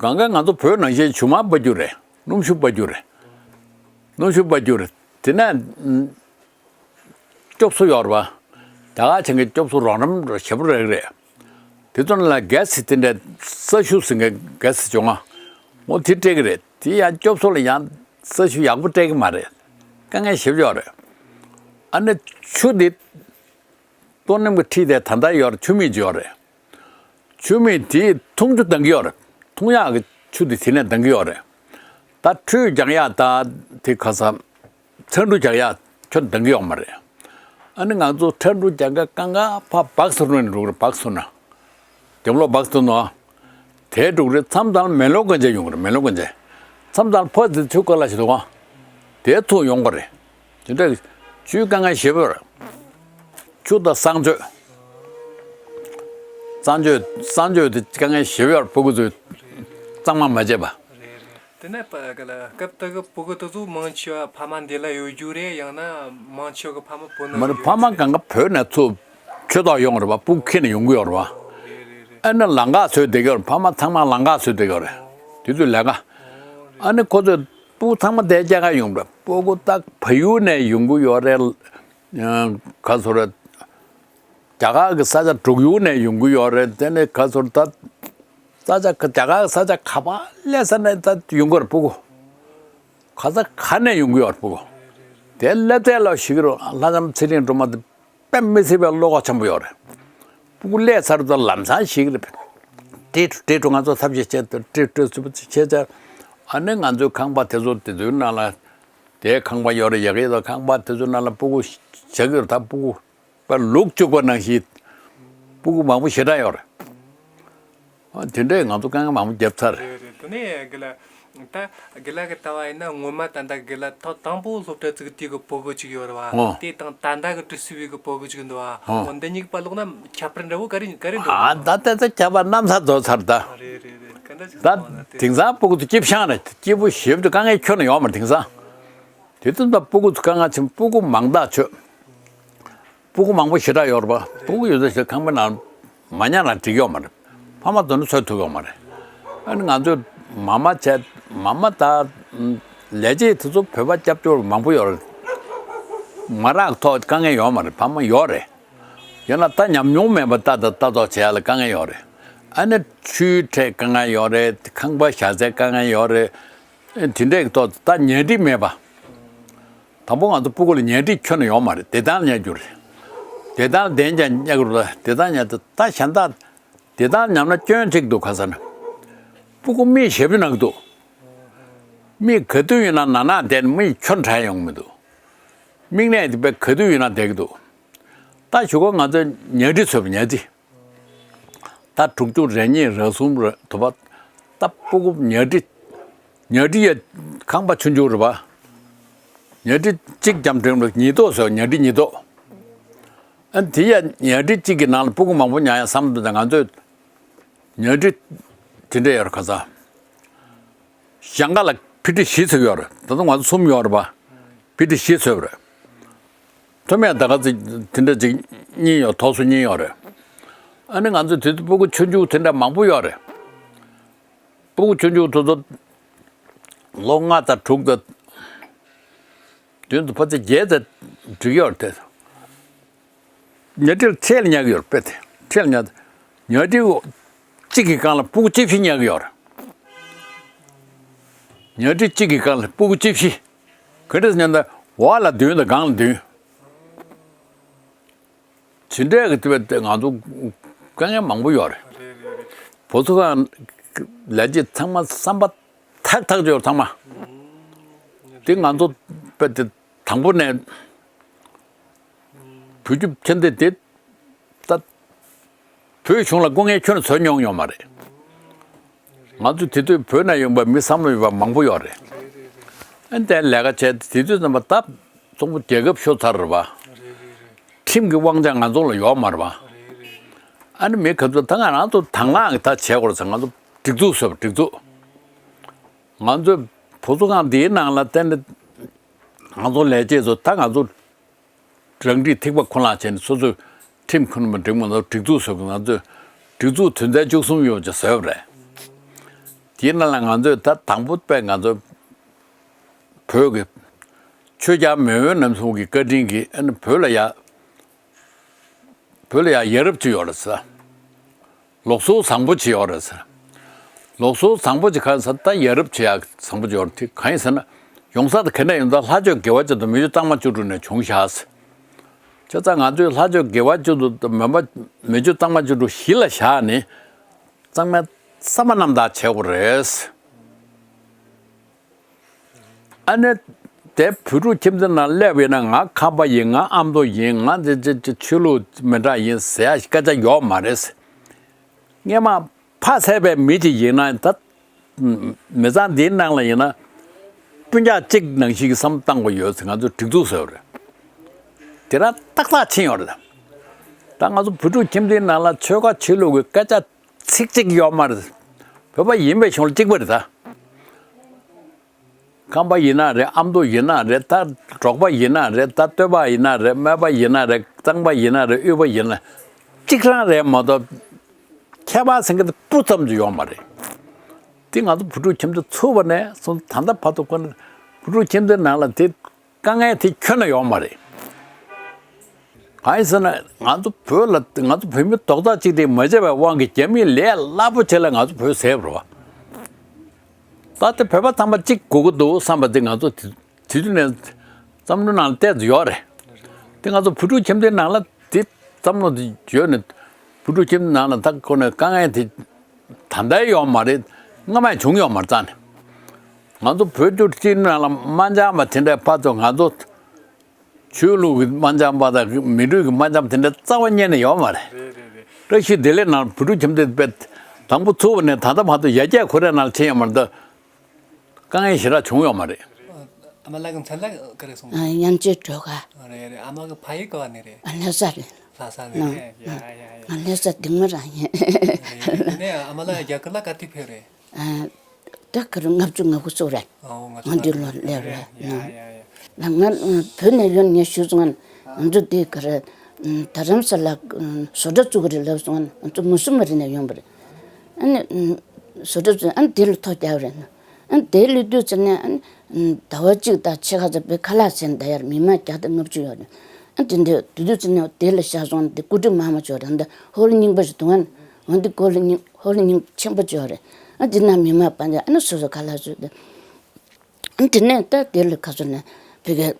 གང་ག་ང་ཚོ་བོད་ནང་བཞིན་ཆུ་དམར་འབབ་རྒྱུ་རེད། སྣུམ་ཆུ་འབབ་རྒྱུ་རེད། སྣུམ་ཆུ་འབབ་རྒྱུ་རེད། དེ་ནས་སྐྱོབ་གསོ་ཡོད་རེད་བ། རྒྱ་གར་ཆེན་གྱི་སྐྱོབ་གསོ་རོགས་རམ་ཞེ་པོ་རེད་རེད། དེ་ཚོ་ནང་ལ་གྷེ་སི་དེ་འདྲ་ས་ཤུགས་ཟིན་གི་གྷེ་སི་བྱུང་ང་། འོ་དེ་སྤྲད་གི་རེད། དེ་ཡང་སྐྱོབ་གསོ་ལ་ཡང་ས་ཤུགས་ཡག་པོ་སྤྲད་གི་མ་རེད། དཀའ་ངལ་ཞེ་པོ་ཡོད་རེད། ཨ་ནི་ཆུ་དེ། ཀོ་ནེམ་གྱི་ཁྲིད་དེ་ད་ལྟ་ཡོད་རེད། ཆུ་མིག་ཅིག་ཡོད་རེད། ཆུ་མིག་དེས་འཐུང་ཆུ་འདང་གི་ཡོད་རེད། འཐུང་ཡག་གི་ཆུ་དེ་དེ་ནས་འདང་གི་ཡོད་རེད། ད་ཁྲུས་རྒྱག་ཡག་ད་དེ་ཁ་ས། ཁྲག་འཁྲུ་རྒྱག་ཡག་ཁྱོན་འདང་གི་ཡོད་མ་རེད། ཨ་ནི་ང་ཚོ་ཁྲག་འཁྲུ་རྒྱག་ག་གང་ག་ཕ་སྦག་སུ་ནང་འགྲོ་གི་རེད། སྦག་སུ་ན། རྒྱབ་ལོགས་སྦག་སུ་ན། དེ་འགྲོ་གི་རེད། མཚམས་མཚམས་མེ་ལོང་གན་ཆ་ཡོང་གི་རེད། མེ་ལོང་གན་ཆ། མཚམས་མཚམས་ཕ་དེ་ཆུ་དཀར་ལ་ཞིག་འདུག་ག་དེ་ཚུར་ཡོང་གི་རེད། དེ་འདྲ་ཆུའི་དཀའ་ངལ་ཞེ་པོ་ཡོད་རེད། ཆུ་དང་གསང་སྤྱོད། གསང་སྤྱོད་གསང་སྤྱོད་དེ་དཀའ་ངལ་ཞེ་པོ་ཡོད་རེད། སྤུ་གུ་ཚོས་གཙང་མ་མ་བྱས་པ། རེད་རེད། དེ་ནས་པ་ག་ལ་སྐབས་དེ་གི་སྤུ་གུ་དེ་ཚོ་མང་ཆེ་བ་ཕ་མ་འདི་ལ་ཡོད་རྒྱུ་རེད། ཡང་ན་མང་ཆེ་བ་གི་ཕ་མ་བོད་ནང་མ་རེད། ཡོད་ཕ་མ་རྒྱུ་གང་ག་བོད་ནས་ཚུར་ཆོས་ཐོག་ཡོང་གི་རེད་པ། སྤུ་གུ་ཁྱེར་ནས་ཡོང་གི་ཡོད་རེད་པ། རེད་རེད་རེད། ཨ་ནི་ལམ་ཁ་བཟོས་བསྡད་ཀྱི་ཡོད་རེད། ཕ་མ་ཚང་མ་ལམ་ཁ་བཟོས་བསྡད་ཀྱི་ཡོད་རེད། དེ་ཚོའི་ལས་ཀ། ཨ་ནི་ཁོ་ཚོས་སྤུ་གུ་ཚང་མ་དེ་སྐྱེལ་ག་ཡོང་རེད། སྤུ་གུ་ད་བལ་ཡུལ་ནས་ཡོང་གི་ཡོད་རེད། ག་ཚོད་རེད། རྒྱ་གར་གྱི་ས་ཆ་འབྲུག་ཡུལ་ནས་ཡོང་གི་ཡོད་རེད། དེ་ནས་ག་ཚོད་ད། ས་ཆ་ག་རྒྱ་གར་གྱི་ས་ཆ་ག་པར་སླེབས་ས་ནས་ད་ཡོང་གི་ཡོད་རེད་སྤུ་གུ། ག་ས་ག་ནས་ཡོང་གི་ཡོད་རེད་སྤུ་གུ། དེ་སླེབས་ཚད་ལ་ཞིག་རོ། ལྷ་ལྕམ་ཚེ་རིང་སྒྲོལ་མ་དེ་དཔེ་མི་སྲིད་པའི་བློ་ཁོག་ཆེན་པོ་ཡོད་རེད། སྤུ་གུ་སླེབས་ཚར་དུས་ལམ་སང་ཞིག་རེད། ཏྲེ་ཏྲེ་ཏྲུ་ང་ཚོ་ཐབས་ཤེས་བྱས་ཏེ་ཏྲེ་ཏྲེ་སུ་བྱས་ཚར། ཨ་ནི་ང་ཚོའི་ཁང་པ་དེ་ཚོ་དེ་ཚོའི་ནང་ལ། དེའི་ཁང་པ་ཡོད་རེད། ཡ་གི་ཡོད་ཁང་པ་དེ་ཚོའི་ནང་ལ་སྤུ་གུ་བཞག་གི་རེད། ད་སྤུ་གུ་པ་ལུག་བཅུག་པ་ནང་བཞིན་སྤུ་གུ་མང་པོ་ཞེ་དྲག་ཡོད་རེད། ཨ་དེ་འདྲས་ང་ཚོ་དཀའ་ངལ་མང་པོ་བརྒྱབ་ཚར། རེད་རེད། དེ་ནས་དགེ་ལགས། ད་དགེ་ལགས་ཀྱི་ལྟ་བ་ཡིན་ན་སྔོན་མ་ད་ལྟ་དགེ་ལགས་ཐོག་དང་པོ་སློབ་གྲྭ་བཙུགས་དུས་ཀྱི་སྤུ་གུ་གཅིག་ཡོད་རེད་བ། ཨོ། དེ་དང་ད་ལྟ་གི་ཏྲི་སི་བི་གི་སྤུ་གུ་གཅིག་འདུག་བ། ཨོ། འོ་འདི་གཉིས་ཀྱི་བར་ལོག་ན་ཁྱད་པར་འདྲ་བོ་ག་རེ་ག་རེ་འདུག་ཨ་ད་ལྟ་ད་ཁྱད་པར་གནམ་ས་རྫོགས་ཚར་ད། རེད་རེད་རེད། ག་འདྲ་ཞིག་ད་སོང་བ་ན་དེ། དེང་སང་སྤུ་གུ་ཚོ་སྐྱིད་ཤང་རེད། སྐྱིད་པོ་ཞེ་པོ་དཀའ་ངལ་ཁྱོན་ནས་ཡོད་མ་རེད་དེང་སང་། དེ་དུས་ད་སྤུ་གུ་ཚོ་དཀའ་ངལ་ཆེན། སྤུ་གུ་མང་དག་ཆོད། སྤུ་གུ་མང་པོ་ཞེ་དྲག་ཡོད་རེད་པ། སྤུ་གུ་ཡོད་ཚད་ཞིག་ཁང་པའི་ནང་མ་ཉལ་ན་འགྲིག་ཡོད་མ་རེད། ཕ་མ་འདོན་ན་འཚོལ་ཐུབ་ཡོད་མ་རེད། ཨ་ནི་ང་ཚོས་མ་མ་བྱས་མ་མ་ད་ལས་བྱེད་དེ་ཚོ་བོད་པ་སྐྱབས་བཅོལ་བ་མང་པོ་ཡོད་རེད། མ་རག་ཐོག་དཀའ་ངལ་ཡོད་མ་རེད། ཕ་མ་ཡོད་རེད། ཡོད་ན་ད་ཉམས་མྱོང་མེད་པ་ལྟ་དང་ལྟ་རྟོག་བྱེད་ཡ་ལ་དཀའ་ངལ་ཡོད་རེད། ཨ་ནི་ཆུའི་ཁྲལ་དཀའ་ངལ་ཡོད་རེད། ཁང་པ་བཞག་སའི་དཀའ་ངལ་ཡོད་རེད། ཨ་དེ་འདྲས་ཀྱི་ཐོག་ད་ཉལ་ཁྲི་མེད་པ། དང་པོ་ང་ཚོ་སྤུ་གུ་ལ་ཉལ་ཁྲི་ཁྱོན་ནས་ཡོད་མ་རེད། བདེ་ཐང་ལ་ཉལ་རྒྱུ་རེད། བདེ་ཐང་ལ་བདེན་ཀྱང་ཉལ་དགོས་རེད། བདེ་ཐང་ཉལ་ཏེ་ད་གཞན་དག་བདེ་ཐང་ཉམས་ན་སྐྱོན་གཅིག་འདུག་ག་ས་ན། སྤུ་གུ་མིག་ཞེ་པོ་ན་གི་འདུག་མིག་ག་དུས་ཡིན་ན་ན་ན་བསྡད་ནས་མིག་ཁྱོན་དྲག་ཡོང་གི་མི་འདུག་མིག་ནད་དེ་དཔེ་ག་དུས་ཡིན་ན་བསྡད་ཀྱི་འདུག་ད་གཞུག་གུ་ང་ཚོས་ཉལ་ཁྲི་བཟོས་པ། ཉལ་ཁྲི། ད་དྲུག་ཅུ་རེ་གཉིས་རེ་གསུམ་རེ་དུ་བ། ད་སྤུ་གུ་ཉལ་ཁྲི། ཉལ་ཁྲི་ཡ་ཁང་པ་ཆུང་ཆུང་རེད་པ། ཉལ་ཁྲི་གཅིག་ཀྱང་འགྲིམ་རེད། ཉིས་ཐོག་བཟོས། ཉལ་ཁྲི་ཉིས་ཐོག་ཨ་དེ་ཡ་ཉལ་ཁྲི་གཅིག་གི་ནང་ལ་སྤུ་གུ་མང་པོ་ཉལ་ཡ་བསམ་འདུག་ད་ང་ཚོས་ཉལ་ཁྲི་དེ་འདྲ་ཡོད་རེད་ག་ས། ཞང་ཁ་ལ་ཕི་ཊི་བཞི་ཚུགས་ཡོད་རེད། ད་དུང་ང་ཚོ་གསུམ་ཡོད་རེད་པ། ཕི་ཊི་བཞི་ཚུགས་རེད། མཐོ་དམན་ད་ག་ཚོད་དེ་འདྲ་ཅིག་གཉིས་ཡོད། ཐོག་སོ་གཉིས་ཡོད་རེད། ཨ་ནི་ང་ཚོ་དེ་སྤུ་གུ་ཆུང་ཆུང་དེ་འདྲ་མང་པོ་ཡོད་རེད། སྤུ་གུ་ཆུང་ཆུང་དེ་ཚོ་ལོ་ལྔ་དང་དྲུག་དང་བདུན་དང་ཕལ་ཆེར་བརྒྱད་དང་འགྲིག་ཡོད་རེད་དེ། ཉལ་ཁྲིར་ཁྲལ་ཉག་ཡོད་རེད་པས་དེ། ཁྲལ་ཉག་ཉལ་ཁྲི་གཅིག་གི་སྒང་ལ་སྤུ་གུ་བཅུ་བཞི་ཉག་ཡོད་རེད། ཉལ་ཁྲི་གཅིག་གི་སྒང་ལ་སྤུ་གུ་བཅུ་བཞི། ག་འདྲས་ཉལ་ན་འོག་ལ་བདུན་དང་སྒང་ལ་བདུན། ཇི་འདྲས་ཀྱི་དེ་བས་ང་ཚོ་དཀའ་ངལ་མང་པོ་ཡོད་རེད། བུ་ཚོ་གང་ལས་བྱེད་ཚང་མ་བསམ་པ་ཐག་ཐག་ཆོད་ཚང་མ། དེ་ང་ཚོ་དཔེ་དེ་དང་པོ་ནས་བོད་ཀྱི་ཁྱེར་འདི་དེ་ད་བོད་གཞུང་ལ་སྐུ་ངལ་ཁྱོན་ནས་བཟོ་མྱོང་ཡོད་མ་རེད། ང་ཚོ་དེ་དུས་བོད་ནང་ཡོང་པ་མི་བསམ་བློ་ཡོད་པ་མང་པོ་ཡོད་རེད། ཨ་ནི་དེ་ལས་ཀ་བྱས་དེ་དུས་ཙམ་པ་ད་ཚོགས་པ་རྒྱལ་ཁབ་ཤོར་ཚར་རེད་པ། ཁྲིམས་ཀྱི་དབང་ཆ་ང་ཚོ་ལ་ཡོད་མ་རེད་པ། ཨ་ནི་མི་ག་ཚོད་ད་ང་རང་ཚོ་དང་བླངས་ཀྱིས་ད་བྱས་དགོས་རེད་ཟེར། ང་ཚོ་སྒྲིག་འཛུགས་བཟོས་པ། སྒྲིག་འཛུགས། ང་ཚོའི་བུ་གསོ་ཁང་འདིའི་ནང་ལ་བརྟེན་ནས་ང་ཚོ་ལས་བྱེད་ཚོ་ད་ང་ཚོ་རང་འཁྲིའི་ཐིགས་པ་ཁོ་ན་བྱས་ནས་སོ་སོའི་ཁྲིམས་ཁོ་ན་མ་འགྲིག་མ་ང་ཚོ་སྒྲིག་འཛུགས་བཟོས་པ། ང་ཚོས་སྒྲིག་འཛུགས་དོན་ཚན་བཅུ་གསུམ་ཡོད་ཅེས་བཟོས་པ་རེད། དེའི་ནང་ལ་ང་ཚོས་ད་དང་པོ་དཔེ་ང་ཚོ་བོད་ཀྱི་ཆོས་རྒྱལ་མེས་དབོན་རྣམ་གསུམ་གྱི་བཀའ་དྲིན་གྱིས་ཨ་ནི་བོད་ལ་ཡ། བོད་ལ་ཡ་ཡ་རབས་ཅིག་ཡོད་རེད་ཟེར། ལུགས་སྲོལ་བཟང་པོ་ཅིག་ཡོད་རེད་ཟེར། ལུགས་སྲོལ་བཟང་པོ་ཅིག་ག་རེ་ཟེར། ད་ཡ་རབས་ཅིག་ཡ་བཟང་པོ་ཅིག་ཡོད་རེད། དེ་གང་ཡིན་ཟེར་ན། ཡོང་ས་དེ་ག་འདྲ་ཡོང་ས། ལྷ་ཆོས་དགེ་བ་བཅུ་དང་མི་ཆོས་གཙང་མ་བཅུ་དྲུག་ནས་བྱུང་བཞག་ཟེར། བྱས་ཙང་ང་ཚོས་ལྷ་ཆོས་དགེ་བ་བཅུ་དྲུག་དང་མོན་པ་མི་ཆོས་གཙང་མ་བཅུ་དྲུག་གཞི་ལ་བཞག་ནས་གཙང་མའི་ས་མ་རྣམ་དག་བྱེད་དགོས་རེད་ཟེར། ཨ་ནི། དེ་བོད་ཕྲུག་ཁྱིམ་མཚེས་ནང་སླེབས་པ་ཡིན་ན་ང་ཁམས་པ་ཡིན། ང་ཨ་མདོ་ཡིན། ང་འདི་ཅི་ཅི་ཆོས་ལུགས་མི་འདྲ་ཡིན་ཟེར་ཡ་སྐད་ཆ་ཡོད་མ་རེད། སྔས་མ་ཕ་བསད་པའི་མི་ཅིག་ཡིན་ན་ད། མི་ཚང་འདིའི་ནང་ལ་ཡིན་ན། སྤུན་ཀྱག་གཅིག་ནང་བཞིན་གྱི་བསམ་བློ་བཏང་དགོས་ཡོད་ཟེར་ང་ཚོས་སྒྲིག་འཛུགས་བཟོས་པ་རེད། དེ་རང་ཏག་ཏག་ཕྱིན་ཡོད་རེད། ད་ང་ཚོ་བོད་ཕྲུག་ཁྱིམ་སྡེའི་ནང་ལ་ཆོལ་ཁ་ཆོས་ལུགས་ཀྱི་སྐད་ཆ་ཚིག་གཅིག་ཡོད་མ་རེད། བོད་པ་ཡིན་པའི་གཞུང་ལ་གཅིག་པ་རེད་ད། རྐང་པ་ཡིན་ན་རེད། ཨ་མདོ་ཡིན་ན་རེད། ད་འབྲོག་པ་ཡིན་ན་རེད། ད་སྟོད་པ་ཡིན་ན་རེད། སྨད་པ་ཡིན་ན་རེད། གཙང་པ་ཡིན་ན་རེད། དབུས་པ་ཡིན་ན་གཅིག་རང་རེད་མ་གཏོགས། ཁྱད་པར་ཟེར་མཁན་དེ་སྤུ་ཙམ་ཅིག་ཡོད་མ་རེད། དེ་ང་ཚོ་བོད་ཕྲུག་ཁྱིམ་སྡེ་ཚུགས་པ་ནས་བཟུང་ད་ལྟ་བར་དུ་ཁོ་ན་བོད་ཕྲུག་ཁྱིམ་སྡེ་ནང་ལ་དེ་དཀའ་ངལ་དེ་ཁྱོན་ནས་ཡོད་མ་རེད། གང་ཡིན་ཟེར་ན་ང་ཚོ་བོད་ལ་ང་ཚོ་བོད་མི་རྡོག་རྩ་གཅིག་སྒྲིལ་མ་བྱས་པའི་དབང་གིས་རྒྱ་མིས་ལས་སླ་པོ་བྱས་ལ་ང་ཚོ་བོད་ཟས་རོ། ད་ལྟ་བོད་པ་ཚང་མ་གཅིག་དགོས་ཀྱི་འདུག་བསམ་པ་དེ་ང་ཚོ་དེ་དེ་དུས་ནས་བསམ་བློ་ནང་ལ་གཏད་ཡོད་རེད། དེ་ང་ཚོ་བོད་ཕྲུག་ཁྱིམ་སྡེའི་ནང་ལ་དེ་བསམ་བློ་དེ་ཡོད་ནས་བོད་ཕྲུག་ཁྱིམ་ནང་ལ་ད་ཁོ་ནས་དཀའ་ངལ་དེ་ད་ལྟ་ཡོད་མ་རེད། སྔ་མ་བྱུང་ཡོད་མ་རེད་ད་ནི། ང་ཚོ་བོད་ཕྲུག་ཁྱིམ་ནང་ལ་དམག་འཆམ་པ་དེ་འདྲའི་བར་དུ་ང་ཚོ་ཆོས་ལུགས་ཀྱི་དམག་འཆམ་པ་དང་མི་རིགས་ཀྱི་དམག་འཆམ་དེ་འདྲ་རྩ་བ་ཉིད་ནས་ཡོད་མ་རེད། རེད་རེད་རེད། བཀྲ་ཤིས་བདེ་ལེགས་ནང་བོད་ཕྲུག་ཁྱིམ་སྡེ་དཔེ་དང་པོ་ཚུགས་པ་ནས་ད་ལྟ་བར་དུ་ཡར་རྒྱས་ཁོ་རའི་ནང་ཕྱིན་ཡོད་མ་རེད། དཀའ་ངལ་ཞེ་དྲག་བྱུང་ཡོད་མ་རེད། ཨ་མ་ལགས་ཀྱི་མཚན་ལ་ག་རེ་གསུངས། ཨ། ཡང་ཅི་གྲོས་ག་རེད་རེད། ཨ་མ་གི་ཕ་ཡུལ་ག་བ་ནས་རེད། ཨ། ལྷ་ས་རེད། ལྷ་ས་ནས། ཨ། རེད། ཡ་ཡ་ཡ། ང་ལྷ་ས་སྡིངས་མོ་རང་ཡིན། རེད། དེ་ནས་ཨ་མ་ལགས་རྒྱ་གར་ལ་ག་དུས་ཕེབས་རེད། ཨ། ད་ག་རེ་ལྔ་བཅུ་ང་དགུ་ཚོ་རེད། ཨོ། ང་ཚོ་ང་འདི་ལོ་སླེབས་རེད། ཡ་ཡ་ཡ། ང་བོད་ནས་ཡོང་ནས་ཞུས་སོང་། ང་ཚོ་འདི་ག་རེ་རྡ་རམ་ས་ལ་བཟོ་གྲྭ་བཙུགས་ཀྱི་རེད་ལབ་སོང་། ང་ཚོ་མུ་སུམ་མ་རི་ནས་ཡོང་བ་རེད། ཨ་ནི་བཟོ་གྲྭ་བཙུགས། ཨ་ནི་དེ་ལ་ཐོ་རྒྱག་རེད་ན། ཨ་ནི་དེ་ལུས་དུས་ཙམ་ནས་ཨ་ནི་ཟླ་བ་གཅིག་དང་ཕྱེད་ཀ་ཙམ་པའི་ཁ་ལག་ཟས་ད་ཡར་མི་མང་བརྒྱ་དང་ལྔ་བཅུ་ཡོད་རེད། ཨ་དེ་འདྲ་དུས་དུས་ཙམ་ནས་དེ་ལ་བཞག་སོང་། དེ་སྐུ་དྲིན་མང་མ་བྱོས་རེད། འདི་ཧོལ་རྙིང་པ་ཞིག་འདུག་ཨ་ནི་འོ་འདི་ཧོལ་རྙིང་ཧོལ་རྙིང་ཆེན་པོ་བྱོས་རེད། ཨ་འདི་ན་མི་མང་བར་འདི་ཨ་ནི་སོ་སོ་ཁ་ལག་བཟོས་ཏེ། ཨ་དེ་ནས་ད་དེ་ལ་ཁ་སོ་ནས་བི་གའི་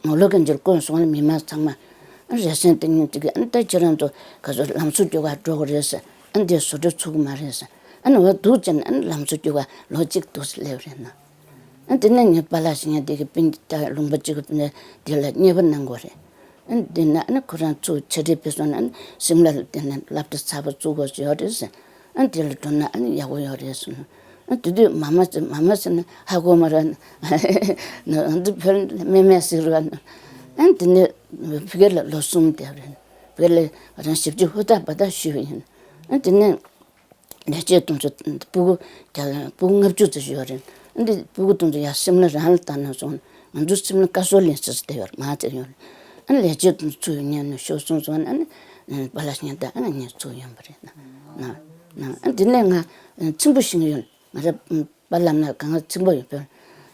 ངོ་ལོག་གི་འཇིར་བསྐོན་སོང་ལ་མི་མང་ཚང་མ། ཨ་རེ་སེང་དེ་ཉིན་དེ་གི་ཨ་ནི་ད་ཁྱེད་རང་ཚོ་ཁ་སོ་ལམ་སང་རྒྱུག་ག་འགྲོ་གི་རེད་ཟེར། ཨ་འདི་བཟོ་གྲྭ་ཚུགས་གི་མ་རེད་ཟེར། ཨ་ནི་འོ་འདུག་ཅེ་ན་ཨ་ནི་ལམ་སང་རྒྱུག་ག་ལོ་གཅིག་འདུག་སེ་སླེབས་རེད་ན། ཨ་དེ་ནས་ངའི་པཱ་ལགས་ཤིག་ཡང་དེ་གི་སྤུན་ཀྱག་ལུང་པ་གཅིག་གི་དེ་ལ་གཉེར་པ་གནང་དགོས་རེད། ཨ་དེ་ན་ཨ་ནི་ཁོ་རང་ཚོ་ཆེ་གྲས་ཕེབས་སོང་ན་ཨ་ནི་སིམ་ལ་ལ་དེ་ནས་སློབ་གྲྭ་གསར་པ་བཙུགས་དགོས་ཡོད་རེད་ཟེར། ཨ་དེ་ལ་འགྲོ་ན་ཨ་ནི་ཡག་པོ་ཡོད་རེད་ཟེར། ཨ་དེ་དུས་མ་མ་ཟེར་མ་མ་ཟེར་ན་ཧ་གོ་མ་རེད། ང་ཚོ་བོད་མེ་མེ་ཟེར་བ་ན། ཨ་དེ་ནས་བི་གའི་ལ་ལོ་གསུམ་བསྡད་རེད། བི་གའི་ལ་རང་ཞིབ་འཇུག་ཧུར་ཐག་འབད་ཐག་ཞུས་པ་ཡིན། ཨ་དེ་ནས། ལས་བྱེད་དེ་ཚོ་སྤུ་གུ་རྒྱ་སྤུ་གུ་ལྔ་བཅུ་ཙམ་ཡོད་རེད། འདི་སྤུ་གུ་དེ་ཚོ་ཡར་སིམ་ལ་རང་ལ་བཏང་ན་སོང་། ང་ཚོ་སིམ་ལ་བཀའ་ཟུར་ལེན་ས་ཙམ་བསྡད་ཡོད་རེད། མ་ཚད་ཡོད་རེད། ཨ་ལས་བྱེད་དེ་ཚོ་ཚུར་ཡོང་ཉན་ནས་ཤོག་གསུངས་སོང་། ཨ་ནི་པཱ་ལགས་ཉན་ད་ཨ་ནི་ངས་ཚུར་ཡོང་བ་རེད་ན། ན་ན་ཨ་འདི་ནས་ང་ཚིམ་པོ་ཞིག་ཡོད། ང་རང་པཱ་ལགས་ན་གང་ཚིམ་པོ་ཡོད་པས།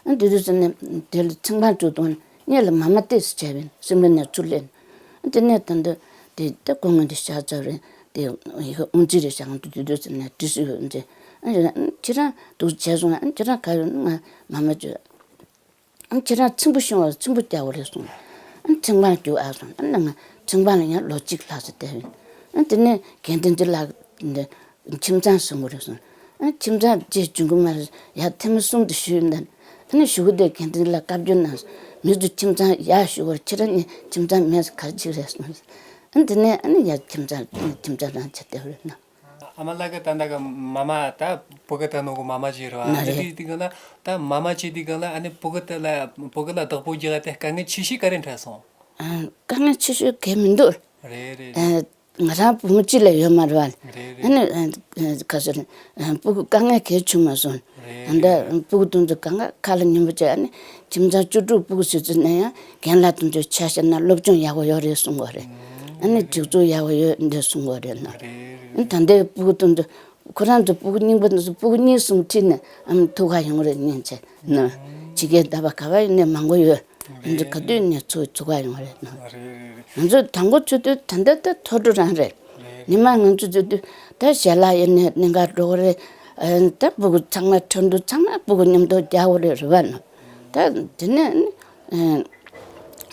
ཨ་འདི་དུས་ཙམ་ནས་དེ་ལ་ཚིམ་ཁང་བཙུགས་དང་། སྔོན་ལ་མ་མ་ཏོག་ཙམ་བྱས་པས་སིམ་ལ་ནས་ཚུར་སླེབས། ཨ་དེ་ནས་ད་ལྟ་དེ་ད་སྐུ་ངོ་འདི་ཤར་ཚར་རེད། དེ་ཡི་གེ་ཨོང་ཙི་རེད་ཤག་དུས་དུས་ཙམ་ནས་དྲི་སུ་ཡོད་འདི། ཨ་ཁྱེད་རང་འདུག་བྱས་སོང་། ཨ་ཁྱེད་རང་ག་ཡོད་ང་མ་མ་བརྗོད། ཨ་ཁྱེད་རང་ཚིམ་པོ་ཤོང་བ་ཚིམ་པོ་རྒྱག་དགོས་རེད་གསུངས། ཨ་ཚིམ་ཁང་རྒྱུགས་ཨ་སོང་། ཨ་ནང་ང་ཚིམ་ཁང་ལ་ཡང་ལོ་གཅིག་ལྷག་ཙམ་བསྡད་ཡོད། ཨ་དེ་ནས་དགེ་འདུན་འདི་ལགས་འདི་ཁྱིམ་ཚང་བཟོ་དགོས་རེད་གསུངས། ཨ་ཁྱིམ་ཚང་ཅིག་བྱུང་གི་མ་རེད། ཡར་ཐེངས་མ་གསུམ་དུ་ཞུས་ཡོད་འདི། ཨ་ནི་ཞུ་གི་དེ་དགེ་འདུན་ལ་བཀའ་བཀྱོན་གནང་། མི་ཚོ་ཁྱིམ་ཚང་ཡར་ཞུ་བར་ཁྱེད་རང་གཉིས་ཁྱིམ་ཚང་མེད་ས་ག་རེ་བྱེད་རེད་གསུངས། ཨ་དེ་ནས་ཨ་ནི་ཡར་ཁྱིམ་ཚང་ཁྱིམ་ཚང་རང་བྱས་བསྡད་ཡོད་རེད་ན། ཨ་མ་ལགས་ཀྱི་ད་ལྟ་གི་མ་མ་ད་སྤུ་གུ་ད་ནོ་གི་མ་མ་བྱས་རེད་བ། ན་ཨ་ནི་རེད། དེ་དེ་ག་ལ་ད་མ་མ་བྱས་དེ་ག་ལ་ཨ་ནི་སྤུ་གུ་དེ་ལ་སྤུ་གུ་ལ་བདག་པོ་རྒྱག་དེ་དཀའ་ངལ་ཆེ་ཤོས་ག་རེ་འཕྲད་སོང་། ཨ་དཀའ་ངལ་ཆེ་ཤོས་གལ་མི་འདུག་རེད་རེད་རེད། ཨ་ང་རང་བུ་མོ་གཅིག་ལས་ཡོད་མ་རེད་བ། རེད་རེད། ཨ་ནི་ཨ་ཁ་སོ་རེད། ཨ་སྤུ་གུ་དཀའ་ངལ་གལ་བྱུང་མ་སོང་། རེད་ཨ་ནི་རེད། སྤུ་གུ་དེ་ཚོ་གང་ག་ཁ་ལ་ཉན་པོ་བྱས། ཨ་ནི་ཁྱིམ་ཚང་བཅུ་དྲུག་སྤུ་གུ་ཟེར་ཚུལ་ན་ཡང་རྒན་ལགས་དེ་ཚོའི་ཆ་བཞག་ན་སློབ་སྦྱོང་ཡག་པོ་ཡོད་རེད་གསུང་གི་རེད། ཨ་ནི་སྒྲིག་འཛུགས་ཡག་པོ་ཡོད་འདི་གསུང་གི་རེད་ན། རེད་རེད། ཨ་ནི་ད་ལྟའི་སྤུ་གུ་དེ་ཚོ་ཁོ་རང་ཚོ་སྤུ་གུ་རྙིང་པ་དེ་ཚོ་སྤུ་གུ་གཉིས་གསུམ་ཁྲིད་ནས་ཨ་མ་ཐུག་ག་ཡོང་གི་རེད་སྙིང་རྗེ་ན། ཕྱི་རྒྱལ་ད་བར་ག་བ་ཡིན་ནའི་མང་པོ་ཡོད། ང་ཚོ་ག་དུས་ནས་ཚུར་ཚུར་ག་ཡོང་བ་རེད་ན། རེད་རེད་རེད། ང་ཚོ་དང་པོ་ཚུད་དུས་ད་ལྟ་ད་ཐོ་འགྲོ་རང་རེད། རེད། ཉི་མ་ང་ཚོ་ཚུད་དུས་ད་ཞལ་ལག་ཡིན་ནའི་གནད་འགག་འགྲོ་གི་རེད། ཨ་ད་སྤུ་གུ་ཚང་མ་ཁྲ་འདུག་ཚང་མ་སྤུ་གུ་མཉམ་དུ་རྒྱག་དགོས་རེད་རེད་བ་ན། ད་དེ་ནས་ཨ་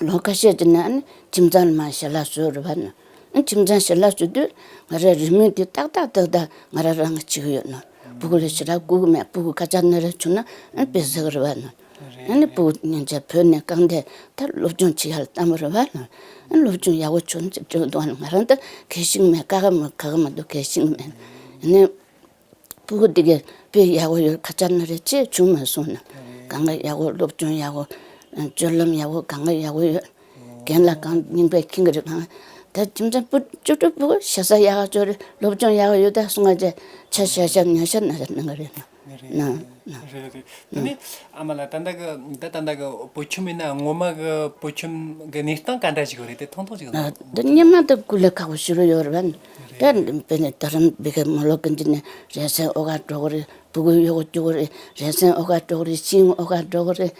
ལོ་ཁ་ཤས་ཀྱི་ནང་ཨ་ནི་ཁྱིམ་ཚང་ལ་མར་ཞལ་ལག་བཟོས་རེད་བ་ན། ཨ་ཁྱིམ་ཚང་ཞལ་ལག་བཟོས་དུས་ང་རང་རེས་མོས་དེ་ཏག་ཏག་ཏག་ཏག་ང་རང་རང་གིས་བྱེད་ཀྱི་ཡོད་ན། སྤུ་གུ་ལ་ཞེ་དྲག་སྒུག་གི་མེད། སྤུ་གུ་སྐད་ཆ་སྣ་རེ་བྱུང་ན་ཨ་ནི་དཔེ་ཟེར་གི་རེད་བ་ན། ཨ་ནི་སྤུ་གུ་སྙིང་རྗེ་བོད་ནས་རྐང་འདས་ད་སློབ་སྦྱོང་བྱེད་ཡག་ལ་བཏང་བ་རེད་བ་ན། ཨ་ནི་སློབ་སྦྱོང་ཡག་པོ་བྱུང་ཚེ་བྱུང་འདུག་ང་རང་ད་གལ་ཤིང་མེད། ཀ་ཁ་མ་ཁ་ཁ་མ་འདུག་གལ་ཤིང་མེད། ཨ་ནི་སྤུ་གུ་དེ་གའི་དཔེ་ཡག་པོ་ཡོད། ཁ་ཆ་ན་རེ་ཅེས་བྱུང་མ་སོང་ན། གང་ག་ཡག་པོ་སློབ་སྦྱོང་ཡག་པོ། སྤྱོད་ལམ་ཡག་པོ་གང་ག་ཡག་པོ་ཡོད། རྒན་ལགས་གང་རྙིང་པའི་ཁྱིམ་གྱི་རེད། གང་ ད་ཁྱིམ་ཚང་བུ་བཅུ་དྲུག་བུ་ཞེ་ས་ཡག་ག་ཅོ་རེ་སློབ་སྦྱོང་ཡག་ག་ཡོད་ད་སོང་ང་ཅེ་ཆ་ཤ་ཤ་ཉ་ཤ་ན་ཤ་ན་ག་རེ་ན་ན་ན། རེད་རེད། དེ་ནི་ཨ་མ་ལགས་ད་ལྟ་གི་ད་ད་ལྟ་གི་བུ་ཆུང་མིན་ན་ངོ་མ་གི་བུ་ཆུང་གི་གནས་སྟངས་ག་འདྲ་ཞིག་རེད་དེ་ཐུང་ཐུང་ཞིག་ན། ད་སྙེ་མ་ད་ཀུ་ལེ་ཁག་པོ་ཞིག་རུ་ཡོད་རེད་བ། ད་དཔེ་ནི་ད་རམ་བི་ག་མོ་ལོ་ཀི་འདི་ནི་རེ་སེ་ཨོ་ག་འགྲོ་གི་རེད། སྤུ་གུ་གཡོག་སྐྱོ་གི་རེད། རེ་སེ་ཨོ་ག་འགྲོ་གི་རེད། ཤིང་ཨོ་ག་འགྲོ་གི་རེད།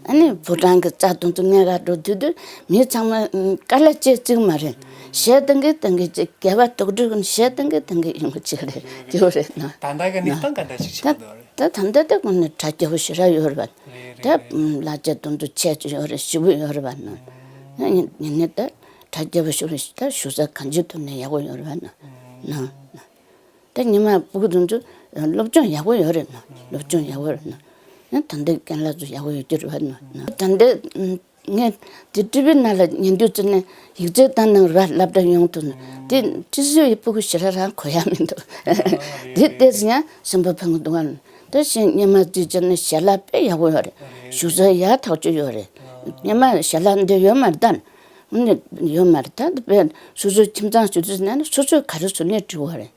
ཨ་ནི་བུ་ཕྲུག་གི་རྩ་དུང་དུ་ངས་ག་འགྲོ་དུས་དུས་མི་ཚང་མ་དཀའ་ལས་ཅེས་བརྩི་གི་མ་རེད། གཞས་བཏང་གི་བཏང་གི་ཅིག་སྒལ་པ་དུག་སྦྲུལ་གི་གཞས་བཏང་གི་བཏང་གི་ཡོང་གི་ཅིག་རེད་ཅིག་རེད་ན། ད་ལྟ་གི་གནས་སྟངས་ག་འདྲ་ཞིག་ཆགས་འདུག་རེད། ད་ད་ལྟ་ད་ཁོང་ནི་གྲ་རྒྱས་པོ་ཞེ་དྲག་ཡོད་རེད་བ། རེད་ད་རེད་རེད། ལ་ཆ་དུང་དུ་ཆས་ཅིག་ཡོད་རེད། ཞི་བོ་ཡོད་རེད་བ་ན། ཡིན་ནི་ད་གྲ་རྒྱས་པོ་ཞིག་རེད། ད་བཞུགས་ས་གང་ཅི་ཐུབ་ནས་ཡག་པོ་ཡོད་རེད་བ་ན། ན་ན། ད་ཉི་མ་སྤུ་གུ་དུང་དུ་སློབ་སྦྱོང་ཡག་པོ་ཡོད་རེད་ན། སློབ་སྦྱོང་ཡག་པོ་རེད་ན། ཡང་ད་ལྟའི་རྒན་ལགས་ཚོ་ཡག་པོ་ཡོད་རྒྱུ་རེད་བ་ན། ད་ལྟའི་ངས་དེ་ཊི་ཝི་ནང་ལ་ཉན་དུས་ཙམ་ནས་ཡིག་ཚད་བཏང་གནང་ར་སློབ་གྲྭ་ཡོང་ཐུབ་ན་དེ་ཊི་སི་ཡི་སྤུ་གུ་ཞེ་དྲག་རང་གོ་ཡ་མི་འདུག་དེ་ལྟས་ཡང་སེམས་པ་ཕན་གི་འདུག་ཨ། ད་གཞན་སྙེ་མ་རྩིས་བྱས་ན་ཞལ་ལག་དཔེ་ཡག་པོ་ཡོད་རེད། བཞུགས་ས་ཡག་ཐག་ཆོད་ཡོད་རེད། སྙེ་མ་ཞལ་ལག་འདི་ཡོད་མ་རེད་ད། ཡོད་མ་རེད་ད། དཔེ་སོ་སོའི་ཁྱིམ་ཚང་ཞུ་དུས་ན་ནི་སོ་སོས་ག་རེ་བཟོ་ནས་བྲིས་པ་རེད།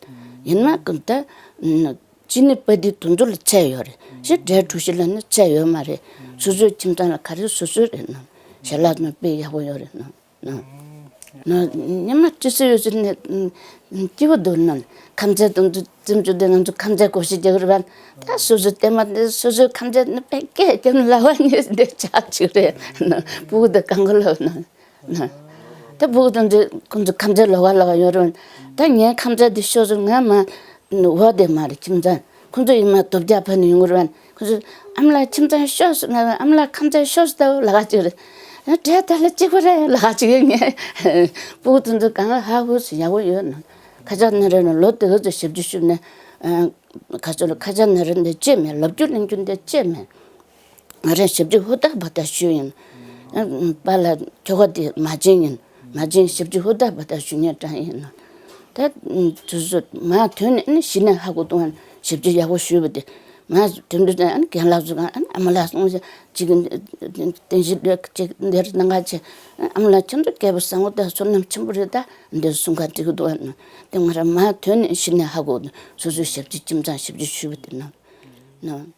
ཡིན་ན་ཀུན་ད། ཅི་ནི་པ་འདི་དུང་དུ་ལ་ཚད་ཡོད་རེད། ཞེ་འབྲས་གྲུ་བཞི་ལ་ནི་ཚད་ཡོད་མ་རེད། སོ་སོའི་ཁྱིམ་ཚང་ལ་ག་རེ་བཟོ་བཟོ་རེད་ན། ཞལ་ལག་ནི་དཔེ་ཡག་པོ་ཡོད་རེད་ན། ཉི་མ་ཅི་སུ་ཡོད་ཟེར་ནས་སྐྱིད་པོ་འདུག་ན། ཁམས་ཚན་དུང་དུ་བཙུན་ཆུ་དེ་ང་ཚོ་ཁམས་ཚན་གོ་ཤེས་རྒྱག་རེད་བ། ད་སོ་སོའི་ལྟད་མ་འདི་སོ་སོའི་ཁམས་ཚན་ནི་དཔེ་སྐད་ཀྱང་ལ་བ་ཉེས་འདི་ཆགས་ཅིག་རེད། སྤུ་གུ་དེ་གང་ག་ལ་ན། ད་སྤུ་གུ་དང་འདི་ཁོང་ཚོ་ཁམས་ཚན་ལོགས་ཀ་ལོགས་ཀ་ཡོད་རུང་། ད་ངའི་ཁམས་ཚན་འདི་ཤོར་སོང་ང་མ་འོ་དེ་མ་རེད་ཁྱིམ་ཚང་ཁོང་ཚོ་ཡིན་མ་དོ་རྒྱ་ཕ་ནས་ཡོང་གི་རེད་བ། ཁོང་ཚོ་ཨ་མ་ལགས་ཁྱིམ་ཚང་ཤོར་སོང་ང་ཨ་མ་ལགས་ཁམས་ཚན་ཤོར་སོང་ད་ལ་ཁ་ཅིག་རེད། གྲས་ད་ལ་གཅིག་པ་རེད་ལ་ཁ་ཅིག་ངས་སྤུ་གུ་དེ་ཚོ་གང་ཧ་གོ་སོང་ཡག་པོ་ཡོད་ན། ཁ་ཆག་ན་རེ་ན་ལོ་དེ་ག་ཚོད་ཞབས་ཕྱི་ཞུས་ནས་ཁ་ཆག་ཁ་ཆག་ན་རེ་འདི་ཅེས་མེད། ལབ་རྒྱུ་གླེང་རྒྱུ་འདི་ཅེས་མེད། ང་རང་ཞབས་ཕྱི་ཧུར་ཐག་འབད་ཐག་ཞུས་ཡིན། པཱ་ལགས་ཁྱོ་ག་དེ་མ་བྱན་ཡིན། མ་བྱན་ཞབས་ཕྱི་ཧུར་ཐག་འབད་ཐག་ཞུ་མཁན་རང་ཡིན། ད་དུས་ཚོད་མ་ཐོན་ནས་ནི་གཞི་ནས་ཧ་གོ་འདུག་ཨ་ནི་ཞབས་ཕྱི་ཡག་པོ་ཞུས་པ་དེ། མ་ཐོན་དུས་ཨ་ནི་རྒན་ལགས་ཚོ་གང་ཨ་ནི་ཨ་མ་ལགས་སོང་ཅིག་རྟེན་གཞི་ལོས་ཅིག་འདིར་གནང་ག་ཆེ། ཨ་མ་ལགས་ཁྱོད་ཚོ་སྐལ་པོ་བཟང་པོ་དང་བསོད་ནམས་ཆེན་པོ་རེད་ད་འདིར་གསུང་ག་འགྲིག་གི་འདུག་ཨ་ནི་དེ་ང་རང་མ་ཐོན་ནས་གཞི་ནས་ཧ་གོ་འདུག་སོ་སོའི་ཞབས་ཕྱི་ཁྱིམ་ཚང་ཞབས་ཕྱི་ཞུས་པ་དེ་ན་ན།